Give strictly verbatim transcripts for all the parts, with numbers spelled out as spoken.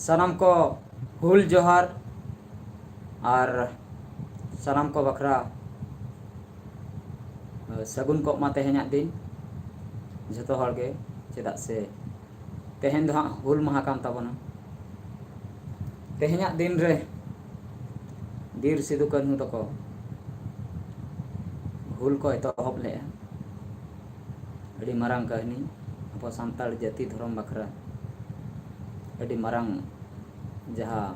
ᱥᱟᱱᱟᱢ ᱠᱚ ᱦᱩᱞ ᱡᱚᱦᱟᱨ ᱟᱨ ᱥᱟᱱᱟᱢ ᱠᱚ ᱵᱟᱠᱷᱨᱟ, ᱮ, ᱥᱟᱹᱜᱩᱱ ᱠᱚᱜ ᱢᱟ ᱛᱮᱦᱮᱧᱟᱜ ᱫᱤᱱ ᱡᱷᱚᱛᱚ ᱦᱚᱲ ᱜᱮ, ᱪᱮᱫᱟᱜ ᱥᱮ ᱛᱮᱦᱮᱧ ᱫᱚ ᱦᱟᱸᱜ ᱦᱩᱞ ᱢᱟᱦᱟ ᱠᱟᱱ ᱛᱟᱵᱚᱱᱟ᱾ ᱛᱮᱦᱮᱧᱟᱜ ᱫᱤᱱ ᱨᱮ ᱵᱤᱨ ᱥᱤᱫᱩ ᱠᱟᱹᱱᱦᱩ ᱛᱟᱠᱚ ᱦᱩᱞ ᱠᱚ ᱮᱛᱚᱦᱚᱵ ᱞᱮᱫᱼᱟ᱾ ᱟᱹᱰᱤ ᱢᱟᱨᱟᱝ ᱠᱟᱹᱦᱱᱤ, ᱟᱵᱚ ᱥᱟᱱᱛᱟᱲ ᱡᱟᱹᱛᱤ ᱫᱷᱚᱨᱚᱢ ᱵᱟᱠᱷᱨᱟ ᱟᱹᱰᱤ ᱢᱟᱨᱟᱝ ᱡᱟᱦᱟᱸ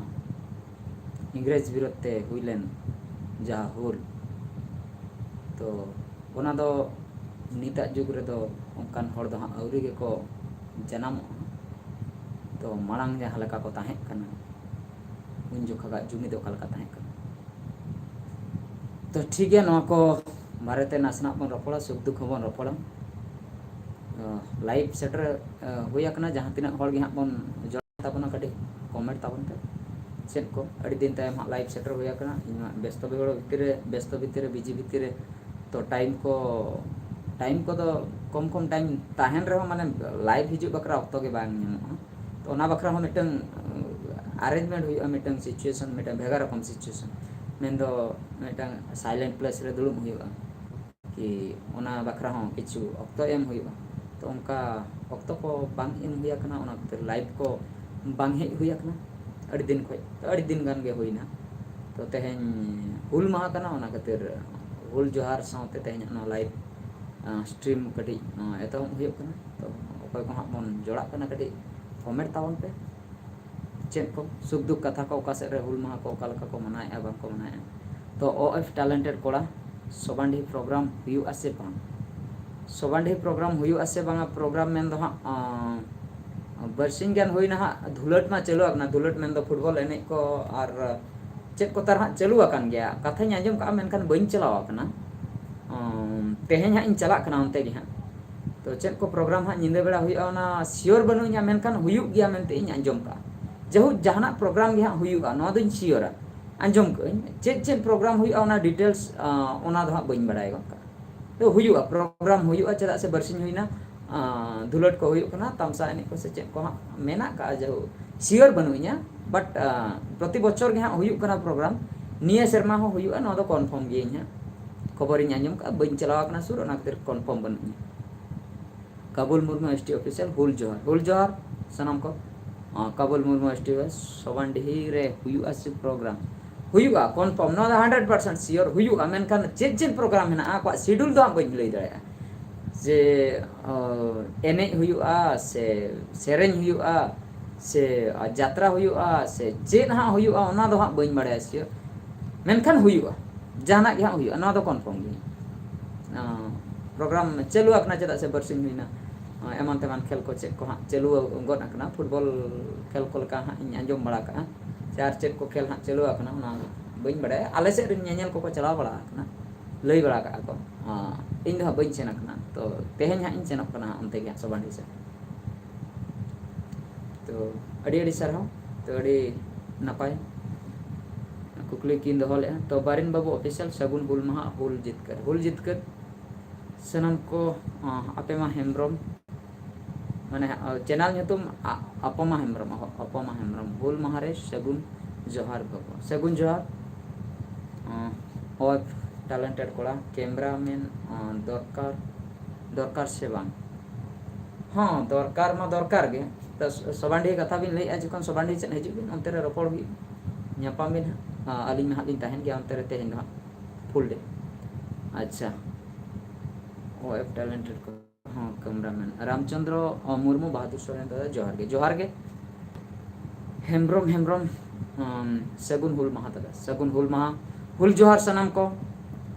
ᱤᱝᱨᱮᱡᱽ ᱵᱤᱨᱳᱫᱷ ᱛᱮ ᱦᱩᱭ ᱞᱮᱱ ᱡᱟᱦᱟᱸ ᱦᱩᱞ, ᱛᱚ ᱚᱱᱟ ᱫᱚ ᱱᱤᱛᱟᱜ ᱡᱩᱜᱽ ᱨᱮᱫᱚ ᱚᱱᱠᱟᱱ ᱦᱚᱲ ᱫᱚ ᱦᱟᱸᱜ ᱟᱹᱣᱨᱤ ᱜᱮᱠᱚ ᱡᱟᱱᱟᱢᱚᱜᱼᱟ᱾ ᱛᱚ ᱢᱟᱲᱟᱝ ᱡᱟᱦᱟᱸ ᱞᱮᱠᱟ ᱠᱚ ᱛᱟᱦᱮᱸ ᱠᱟᱱᱟ, ᱩᱱ ᱡᱚᱠᱷᱟᱜᱟᱜ ᱡᱩᱢᱤᱫ ᱚᱠᱟ ᱞᱮᱠᱟ ᱛᱟᱦᱮᱸ ᱠᱟᱱᱟ᱾ ᱛᱚ ᱴᱷᱤᱠ ᱜᱮᱭᱟ, ᱱᱚᱣᱟ ᱠᱚ ᱵᱟᱨᱮᱛᱮ ᱱᱟᱥᱮᱱᱟᱜ ᱵᱚᱱ ᱨᱚᱯᱚᱲᱟ, ᱥᱩᱠ ᱫᱩᱠ ᱦᱚᱸᱵᱚᱱ ᱨᱚᱯᱚᱲᱟ᱾ ᱟᱸ, ᱞᱟᱭᱤᱵᱷ ᱥᱮᱴᱮᱨ, ᱟᱸ, ᱦᱩᱭ ᱟᱠᱟᱱᱟ, ᱡᱟᱦᱟᱸ ᱛᱤᱱᱟᱹᱜ ᱦᱚᱲ ᱜᱮ ᱦᱟᱸᱜ ᱵᱚᱱ ᱡᱚᱲᱟᱣ ᱛᱟᱵᱚᱱᱟ, ᱠᱟᱹᱴᱤᱡ ᱠᱚᱢᱮᱱᱴ ᱛᱟᱵᱚᱱ ᱯᱮ᱾ ᱪᱮᱫ ᱠᱚ ᱟᱹᱰᱤ ᱫᱤᱱ ᱛᱟᱭᱚᱢ ᱦᱟᱸᱜ ᱞᱟᱭᱤᱵᱷ ᱥᱮᱴᱮᱨ ᱦᱩᱭ ᱟᱠᱟᱱᱟ, ᱤᱧ ᱢᱟ ᱵᱮᱥᱛᱚ ᱵᱤᱦᱩᱲ ᱵᱷᱤᱛᱤᱨ ᱨᱮ, ᱵᱮᱥᱛᱚ ᱵᱷᱤᱛᱤᱨ ᱨᱮ, ᱵᱤᱡᱤ ᱵᱷᱤᱛᱤᱨ ᱨᱮ, ᱛᱚ ᱴᱟᱭᱤᱢ ᱠᱚ, ᱴᱟᱭᱤᱢ ᱠᱚᱫᱚ ᱠᱚᱢ ᱠᱚᱢ ᱴᱟᱭᱤᱢ ᱛᱟᱦᱮᱱ ᱨᱮᱦᱚᱸ, ᱢᱟᱱᱮ ᱞᱟᱭᱤᱵᱷ ᱦᱤᱡᱩᱜ ᱵᱟᱠᱷᱨᱟ ᱚᱠᱛᱚ ᱜᱮ ᱵᱟᱝ ᱧᱟᱢᱚᱜᱼᱟ᱾ ᱛᱚ ᱚᱱᱟ ᱵᱟᱠᱷᱨᱟ ᱦᱚᱸ ᱢᱤᱫᱴᱟᱝ, ᱟᱸ, ᱟᱨᱮᱧᱡᱽᱢᱮᱱᱴ ᱦᱩᱭᱩᱜᱼᱟ, ᱢᱤᱫᱴᱟᱝ ᱥᱤᱪᱩᱭᱮᱥᱚᱱ, ᱢᱤᱫᱴᱟᱝ ᱵᱷᱮᱜᱟᱨ ᱨᱚᱠᱚᱢ ᱥᱤᱪᱩᱭᱮᱥᱚᱱ, ᱢᱮᱱᱫᱚ ᱢᱤᱫᱴᱟᱝ ᱥᱟᱭᱞᱮᱱᱴ ᱯᱞᱮᱥ ᱨᱮ ᱫᱩᱲᱩᱵ ᱦᱩᱭᱩᱜᱼᱟ, ᱠᱤ ᱚᱱᱟ ᱵᱟᱠᱷᱨᱟ ᱦᱚᱸ ᱠᱤᱪᱷᱩ ᱚᱠᱛᱚ ᱮᱢ ᱦᱩᱭᱩᱜᱼᱟ᱾ ᱛᱚ ᱚᱱᱠᱟ ᱚᱠᱛᱚ ᱠᱚ ᱵᱟᱝ ᱮᱢ ᱦᱩᱭ ᱟᱠᱟᱱᱟ, ᱚᱱᱟ ᱠᱷᱟᱹᱛᱤᱨ ᱞᱟᱭᱤᱵᱷ ᱠᱚ ᱵᱟᱝ ᱦᱮᱡ ᱦᱩᱭ ᱟᱠᱟᱱᱟ ᱟᱹᱰᱤ ᱫᱤᱱ ᱠᱷᱚᱡ᱾ ᱛᱚ ᱟᱹᱰᱤ ᱫᱤᱱ ᱜᱟᱱ ᱜᱮ ᱦᱩᱭᱱᱟ᱾ ᱛᱚ ᱛᱮᱦᱮᱧ ᱦᱩᱞ ᱢᱟᱦᱟ ᱠᱟᱱᱟ, ᱚᱱᱟ ᱠᱷᱟᱹᱛᱤᱨ ᱦᱩᱞ ᱡᱚᱦᱟᱨ ᱥᱟᱶᱛᱮ ᱛᱮᱦᱮᱧᱟᱜ ᱱᱚᱣᱟ ᱞᱟᱭᱤᱵᱷ, ᱟᱸ, ᱥᱴᱨᱤᱢ ᱠᱟᱹᱴᱤᱡ, ᱟᱸ, ᱮᱛᱚᱦᱚᱵ ᱦᱩᱭᱩᱜ ᱠᱟᱱᱟ᱾ ᱛᱚ ᱚᱠᱚᱭ ᱠᱚ ᱦᱟᱸᱜ ᱵᱚᱱ ᱡᱚᱲᱟᱜ ᱠᱟᱱᱟ, ᱠᱟᱹᱴᱤᱡ ᱠᱚᱢᱮᱱᱴ ᱛᱟᱵᱚᱱ ᱯᱮ᱾ ᱪᱮᱫ ᱠᱚ ᱥᱩᱠ ᱫᱩᱠ ᱠᱟᱛᱷᱟ ᱠᱚ, ᱚᱠᱟ ᱥᱮᱫ ᱨᱮ ᱦᱩᱞ ᱢᱟᱦᱟ ᱠᱚ ᱚᱠᱟ ᱞᱮᱠᱟ ᱠᱚ ᱢᱟᱱᱟᱣᱮᱫᱼᱟ, ᱵᱟᱝ ᱠᱚ ᱢᱟᱱᱟᱣᱮᱫᱼᱟ᱾ ᱛᱚ ᱳ ᱮᱯᱷ ᱴᱮᱞᱮᱱᱴᱮᱰ ᱠᱚᱲᱟ, ᱥᱚᱵᱟᱱᱰᱤ ᱯᱨᱳᱜᱨᱟᱢ ᱦᱩᱭᱩᱜᱼᱟ ᱥᱮ ᱵᱟᱝ? ᱥᱚᱵᱟᱱᱰᱤ ᱯᱨᱳᱜᱨᱟᱢ ᱦᱩᱭᱩᱜᱼᱟ ᱥᱮ ᱵᱟᱝᱟ? ᱯᱨᱳᱜᱨᱟᱢ ᱢᱮᱱ ᱫᱚ ᱦᱟᱸᱜ, ᱟᱸ, ᱵᱟᱨᱥᱤᱧ ᱜᱟᱱ ᱦᱩᱭᱱᱟ ᱦᱟᱸᱜ, ᱫᱷᱩᱞᱟᱹᱴ ᱢᱟ ᱪᱟᱹᱞᱩ ᱟᱠᱟᱱᱟ, ᱫᱷᱩᱞᱟᱹᱴ ᱢᱮᱱ ᱫᱚ ᱯᱷᱩᱴᱵᱚᱞ ᱮᱱᱮᱡ ᱠᱚ ᱟᱨ ᱪᱮᱫ ᱠᱚ ᱛᱟᱨ ᱦᱟᱸᱜ ᱪᱟᱹᱞᱩ ᱟᱠᱟᱱ ᱜᱮᱭᱟ, ᱠᱟᱛᱷᱟᱧ ᱟᱸᱡᱚᱢ ᱠᱟᱜᱼᱟ, ᱢᱮᱱᱠᱷᱟᱱ ᱵᱟᱹᱧ ᱪᱟᱞᱟᱣ ᱟᱠᱟᱱᱟ᱾ ᱟᱸ, ᱛᱮᱦᱮᱧ ᱦᱟᱸᱜ ᱤᱧ ᱪᱟᱞᱟᱜ ᱠᱟᱱᱟ ᱚᱱᱛᱮ ᱜᱮ ᱦᱟᱸᱜ᱾ ᱛᱚ ᱪᱮᱫ ᱠᱚ ᱯᱨᱳᱜᱨᱟᱢ ᱦᱟᱸᱜ ᱧᱤᱫᱟᱹ ᱵᱮᱲᱟ ᱦᱩᱭᱩᱜᱼᱟ, ᱚᱱᱟ ᱥᱤᱭᱳᱨ ᱵᱟᱹᱱᱩᱜ ᱤᱧᱟ, ᱢᱮᱱᱠᱷᱟᱱ ᱦᱩᱭᱩᱜ ᱜᱮᱭᱟ ᱢᱮᱱᱛᱮ ᱤᱧ ᱟᱸᱡᱚᱢ ᱠᱟᱜᱼᱟ᱾ ᱡᱟᱭᱦᱳᱠ, ᱡᱟᱦᱟᱱᱟᱜ ᱯᱨᱳᱜᱨᱟᱢ ᱜᱮ ᱦᱟᱸᱜ ᱦᱩᱭᱩᱜᱼᱟ, ᱱᱚᱣᱟ ᱫᱚᱧ ᱥᱤᱭᱳᱨᱟ᱾ ᱟᱸᱡᱚᱢ ᱠᱟᱜᱼᱟᱹᱧ ᱪᱮᱫ ᱪᱮᱫ ᱯᱨᱳᱜᱨᱟᱢ ᱦᱩᱭᱩᱜᱼᱟ, ᱚᱱᱟ ᱰᱤᱴᱮᱞᱥ, ᱟᱸ, ᱚᱱᱟ ᱫᱚ ᱦᱟᱸᱜ ᱵᱟᱹᱧ ᱵᱟᱲᱟᱭ ᱜᱚᱫ ᱠᱟᱜᱼᱟ᱾ ᱛᱚ ᱦᱩᱭᱩᱜᱼᱟ, ᱯᱨᱳᱜᱨᱟᱢ ᱦᱩᱭᱩᱜᱼᱟ, ᱪᱮᱫᱟᱜ ᱥᱮ ᱵᱟᱨᱥᱤᱧ ᱦᱩᱭᱱᱟ, ᱟᱸ, ᱫᱷᱩᱞᱟᱹᱴ ᱠᱚ ᱦᱩᱭᱩᱜ ᱠᱟᱱᱟ, ᱛᱟᱢᱥᱟ ᱮᱱᱮᱡ ᱠᱚ ᱥᱮ ᱪᱮᱫ ᱠᱚ ᱦᱟᱸᱜ ᱢᱮᱱᱟᱜ ᱠᱟᱜᱼᱟ᱾ ᱡᱟᱭᱦᱳᱠ, ᱥᱤᱭᱳᱨ ᱵᱟᱹᱱᱩᱜ ᱤᱧᱟ, ᱵᱟᱴ ᱯᱨᱚᱛᱤ ᱵᱚᱪᱷᱚᱨ ᱜᱮ ᱦᱟᱸᱜ ᱦᱩᱭᱩᱜ ᱠᱟᱱᱟ ᱯᱨᱳᱜᱨᱟᱢ᱾ ᱱᱤᱭᱟᱹ ᱥᱮᱨᱢᱟ ᱦᱚᱸ ᱦᱩᱭᱩᱜᱼᱟ, ᱱᱚᱣᱟ ᱫᱚ ᱠᱚᱱᱯᱷᱟᱨᱢ ᱜᱮᱭᱟᱹᱧ ᱦᱟᱸᱜ᱾ ᱠᱷᱚᱵᱚᱨᱤᱧ ᱟᱸᱡᱚᱢ ᱠᱟᱜᱼᱟ, ᱵᱟᱹᱧ ᱪᱟᱞᱟᱣ ᱟᱠᱟᱱᱟ ᱥᱩᱨ, ᱚᱱᱟ ᱠᱷᱟᱹᱛᱤᱨ ᱠᱚᱱᱯᱷᱟᱨᱢ ᱵᱟᱹᱱᱩᱜ ᱤᱧᱟ᱾ Kabul Murmu S T official, ᱦᱩᱞ ᱡᱚᱦᱟᱨ, ᱦᱩᱞ ᱡᱚᱦᱟᱨ ᱥᱟᱱᱟᱢ ᱠᱚ᱾ ᱟᱸ, Kabul Murmu S T office, ᱥᱚᱵᱟᱱᱰᱤᱦᱤ ᱨᱮ ᱦᱩᱭᱩᱜᱼᱟ ᱥᱮ ᱯᱨᱳᱜᱨᱟᱢ? ᱦᱩᱭᱩᱜᱼᱟ, ᱠᱚᱱᱯᱷᱟᱨᱢ, ᱱᱚᱣᱟ ᱫᱚ ᱦᱟᱱᱰᱨᱮᱰ ᱯᱟᱨᱥᱮᱱᱴ ᱥᱤᱭᱳᱨ ᱦᱩᱭᱩᱜᱼᱟ᱾ ᱢᱮᱱᱠᱷᱟᱱ ᱪᱮᱫ ᱪᱮᱫ ᱯᱨᱳᱜᱨᱟᱢ ᱢᱮᱱᱟᱜᱼᱟ, ᱟᱠᱚᱣᱟᱜ ᱥᱤᱰᱩᱞ ᱫᱚ ᱦᱟᱸᱜ ᱵᱟᱹᱧ ᱞᱟᱹᱭ ᱫᱟᱲᱮᱭᱟᱜᱼᱟ᱾ ᱡᱮ, ᱚ, ᱮᱱᱮᱡ ᱦᱩᱭᱩᱜᱼᱟ ᱥᱮ ᱥᱮᱨᱮᱧ ᱦᱩᱭᱩᱜᱼᱟ ᱥᱮ, ᱟ, ᱡᱟᱛᱨᱟ ᱦᱩᱭᱩᱜᱼᱟ ᱥᱮ ᱪᱮᱫ ᱦᱟᱸᱜ ᱦᱩᱭᱩᱜᱼᱟ, ᱚᱱᱟ ᱫᱚ ᱦᱟᱸᱜ ᱵᱟᱹᱧ ᱵᱟᱲᱟᱭᱟ ᱥᱤᱭᱳᱨ᱾ ᱢᱮᱱᱠᱷᱟᱱ ᱦᱩᱭᱩᱜᱼᱟ, ᱡᱟᱦᱟᱱᱟᱜ ᱜᱮ ᱦᱟᱸᱜ ᱦᱩᱭᱩᱜᱼᱟ, ᱱᱚᱣᱟ ᱫᱚ ᱠᱚᱱᱯᱷᱟᱨᱢ ᱜᱮ᱾ ᱚ, ᱯᱨᱳᱜᱨᱟᱢ ᱪᱟᱹᱞᱩ ᱟᱠᱟᱱᱟ, ᱪᱮᱫᱟᱜ ᱥᱮ ᱵᱟᱨᱥᱤᱧ ᱦᱩᱭᱱᱟ᱾ ᱚ, ᱮᱢᱟᱱ ᱛᱮᱢᱟᱱ ᱠᱷᱮᱞ ᱠᱚ ᱪᱮᱫ ᱠᱚ ᱦᱟᱸᱜ ᱪᱟᱹᱞᱩ ᱜᱚᱫ ᱟᱠᱟᱱᱟ, ᱯᱷᱩᱴᱵᱚᱞ ᱠᱷᱮᱞ ᱠᱚ ᱞᱮᱠᱟ ᱦᱟᱸᱜ ᱤᱧ ᱟᱸᱡᱚᱢ ᱵᱟᱲᱟ ᱠᱟᱜᱼᱟ᱾ ᱥᱮ ᱟᱨ ᱪᱮᱫ ᱠᱚ ᱠᱷᱮᱞ ᱦᱟᱸᱜ ᱪᱟᱹᱞᱩ ᱟᱠᱟᱱᱟ, ᱚᱱᱟ ᱵᱟᱹᱧ ᱵᱟᱲᱟᱭᱟ᱾ ᱟᱞᱮ ᱥᱮᱫ ᱨᱮᱱ ᱧᱮᱧᱮᱞ ᱠᱚᱠᱚ ᱪᱟᱞᱟᱣ ᱵᱟᱲᱟ ᱟᱠᱟᱱᱟ, ᱞᱟᱹᱭ ᱵᱟᱲᱟ ᱠᱟᱜᱼᱟ ᱠᱚ᱾ ᱚ, ᱤᱧ ᱫᱚ ᱦᱟᱸᱜ ᱵᱟᱹᱧ ᱥᱮᱱ ᱟᱠᱟᱱᱟ, ᱛᱚ ᱛᱮᱦᱮᱧ ᱦᱟᱸᱜ ᱤᱧ ᱥᱮᱱᱚᱜ ᱠᱟᱱᱟ ᱦᱟᱸᱜ ᱚᱱᱛᱮ ᱜᱮ ᱦᱟᱸᱜ, ᱥᱚᱵᱟᱱᱰᱤ ᱥᱮᱫ᱾ ᱛᱚ ᱟᱹᱰᱤ ᱟᱹᱰᱤ ᱥᱟᱨᱦᱟᱣ, ᱛᱚ ᱟᱹᱰᱤ ᱱᱟᱯᱟᱭ ᱠᱩᱠᱞᱤ ᱠᱤᱱ ᱫᱚᱦᱚ ᱞᱮᱫᱼᱟ᱾ ᱛᱚ ᱵᱟᱨᱤᱱ ᱵᱟᱹᱵᱩ ᱚᱯᱷᱤᱥᱤᱭᱟᱞ, ᱥᱟᱹᱜᱩᱱ ᱦᱩᱞ ᱢᱟᱦᱟ, ᱦᱩᱞ ᱡᱤᱛᱠᱟᱹᱨ, ᱦᱩᱞ ᱡᱤᱛᱠᱟᱹᱨ ᱥᱟᱱᱟᱢ ᱠᱚ᱾ ᱟᱸ, ᱟᱯᱮ ᱢᱟ ᱦᱮᱢᱵᱨᱚᱢ, ᱢᱟᱱᱮ, ᱟᱸ, ᱪᱮᱱᱮᱞ ᱧᱩᱛᱩᱢ ᱟ-, ᱟᱯᱚᱢᱟ ᱦᱮᱢᱵᱨᱚᱢ, ᱚᱦᱚ, ᱟᱯᱚᱢᱟ ᱦᱮᱢᱵᱨᱚᱢ, ᱦᱩᱞ ᱢᱟᱦᱟ ᱨᱮ ᱥᱟᱹᱜᱩᱱ ᱡᱚᱦᱟᱨ ᱵᱟᱹᱵᱩ, ᱥᱟᱹᱜᱩᱱ ᱡᱚᱦᱟᱨ᱾ ᱟᱸ, ᱚᱭ, ᱴᱮᱞᱮᱱᱴᱮᱰ ᱠᱚᱲᱟ, ᱠᱮᱢᱨᱟᱢᱮᱱ, ᱟᱸ, ᱫᱚᱨᱠᱟᱨ, ᱫᱚᱨᱠᱟᱨ ᱥᱮ ᱵᱟᱝ? ᱦᱚᱸ, ᱫᱚᱨᱠᱟᱨ ᱢᱟ ᱫᱚᱨᱠᱟᱨ ᱜᱮ᱾ ᱛᱚ, ᱥᱚ-, ᱥᱚᱵᱟᱱᱰᱤ ᱠᱟᱛᱷᱟ ᱵᱤᱱ ᱞᱟᱹᱭᱮᱫᱼᱟ, ᱡᱚᱠᱷᱚᱱ ᱥᱚᱵᱟᱱᱰᱤ ᱥᱮᱫ ᱦᱤᱡᱩᱜ ᱵᱤᱱ, ᱚᱱᱛᱮ ᱨᱮ ᱨᱚᱯᱚᱲ ᱦᱩᱭᱩᱜᱼᱟ, ᱧᱟᱯᱟᱢ ᱵᱤᱱ ᱦᱟᱸᱜ᱾ ᱟᱸ, ᱟᱹᱞᱤᱧ ᱢᱟ ᱦᱟᱸᱜ ᱞᱤᱧ ᱛᱟᱦᱮᱱ ᱜᱮᱭᱟ ᱚᱱᱛᱮ ᱨᱮ ᱛᱮᱦᱮᱧ ᱫᱚ ᱦᱟᱸᱜ, ᱯᱷᱩᱞ ᱰᱮ᱾ ᱟᱪᱪᱷᱟ, ᱚ ᱮᱯᱷ ᱴᱮᱞᱮᱱᱴᱮᱰ ᱠᱚ᱾ ᱦᱚᱸ, ᱠᱮᱢᱨᱟᱢᱮᱱ ᱨᱟᱢᱪᱚᱸᱫᱽᱨᱚ, ᱚ, ᱢᱩᱨᱢᱩ, ᱵᱟᱦᱟᱫᱩᱨ ᱥᱚᱨᱮᱱ ᱫᱟᱫᱟ, ᱡᱚᱦᱟᱨ ᱜᱮ, ᱡᱚᱦᱟᱨ ᱜᱮ᱾ ᱦᱮᱢᱵᱨᱚᱢ, ᱦᱮᱢᱵᱨᱚᱢ, ᱩᱢ, ᱥᱟᱹᱜᱩᱱ ᱦᱩᱞ ᱢᱟᱦᱟ ᱫᱟᱫᱟ, ᱥᱟᱹᱜᱩᱱ ᱦᱩᱞ ᱢᱟᱦᱟ, ᱦᱩᱞ ᱡᱚᱦᱟᱨ ᱥᱟᱱᱟᱢ ᱠᱚ᱾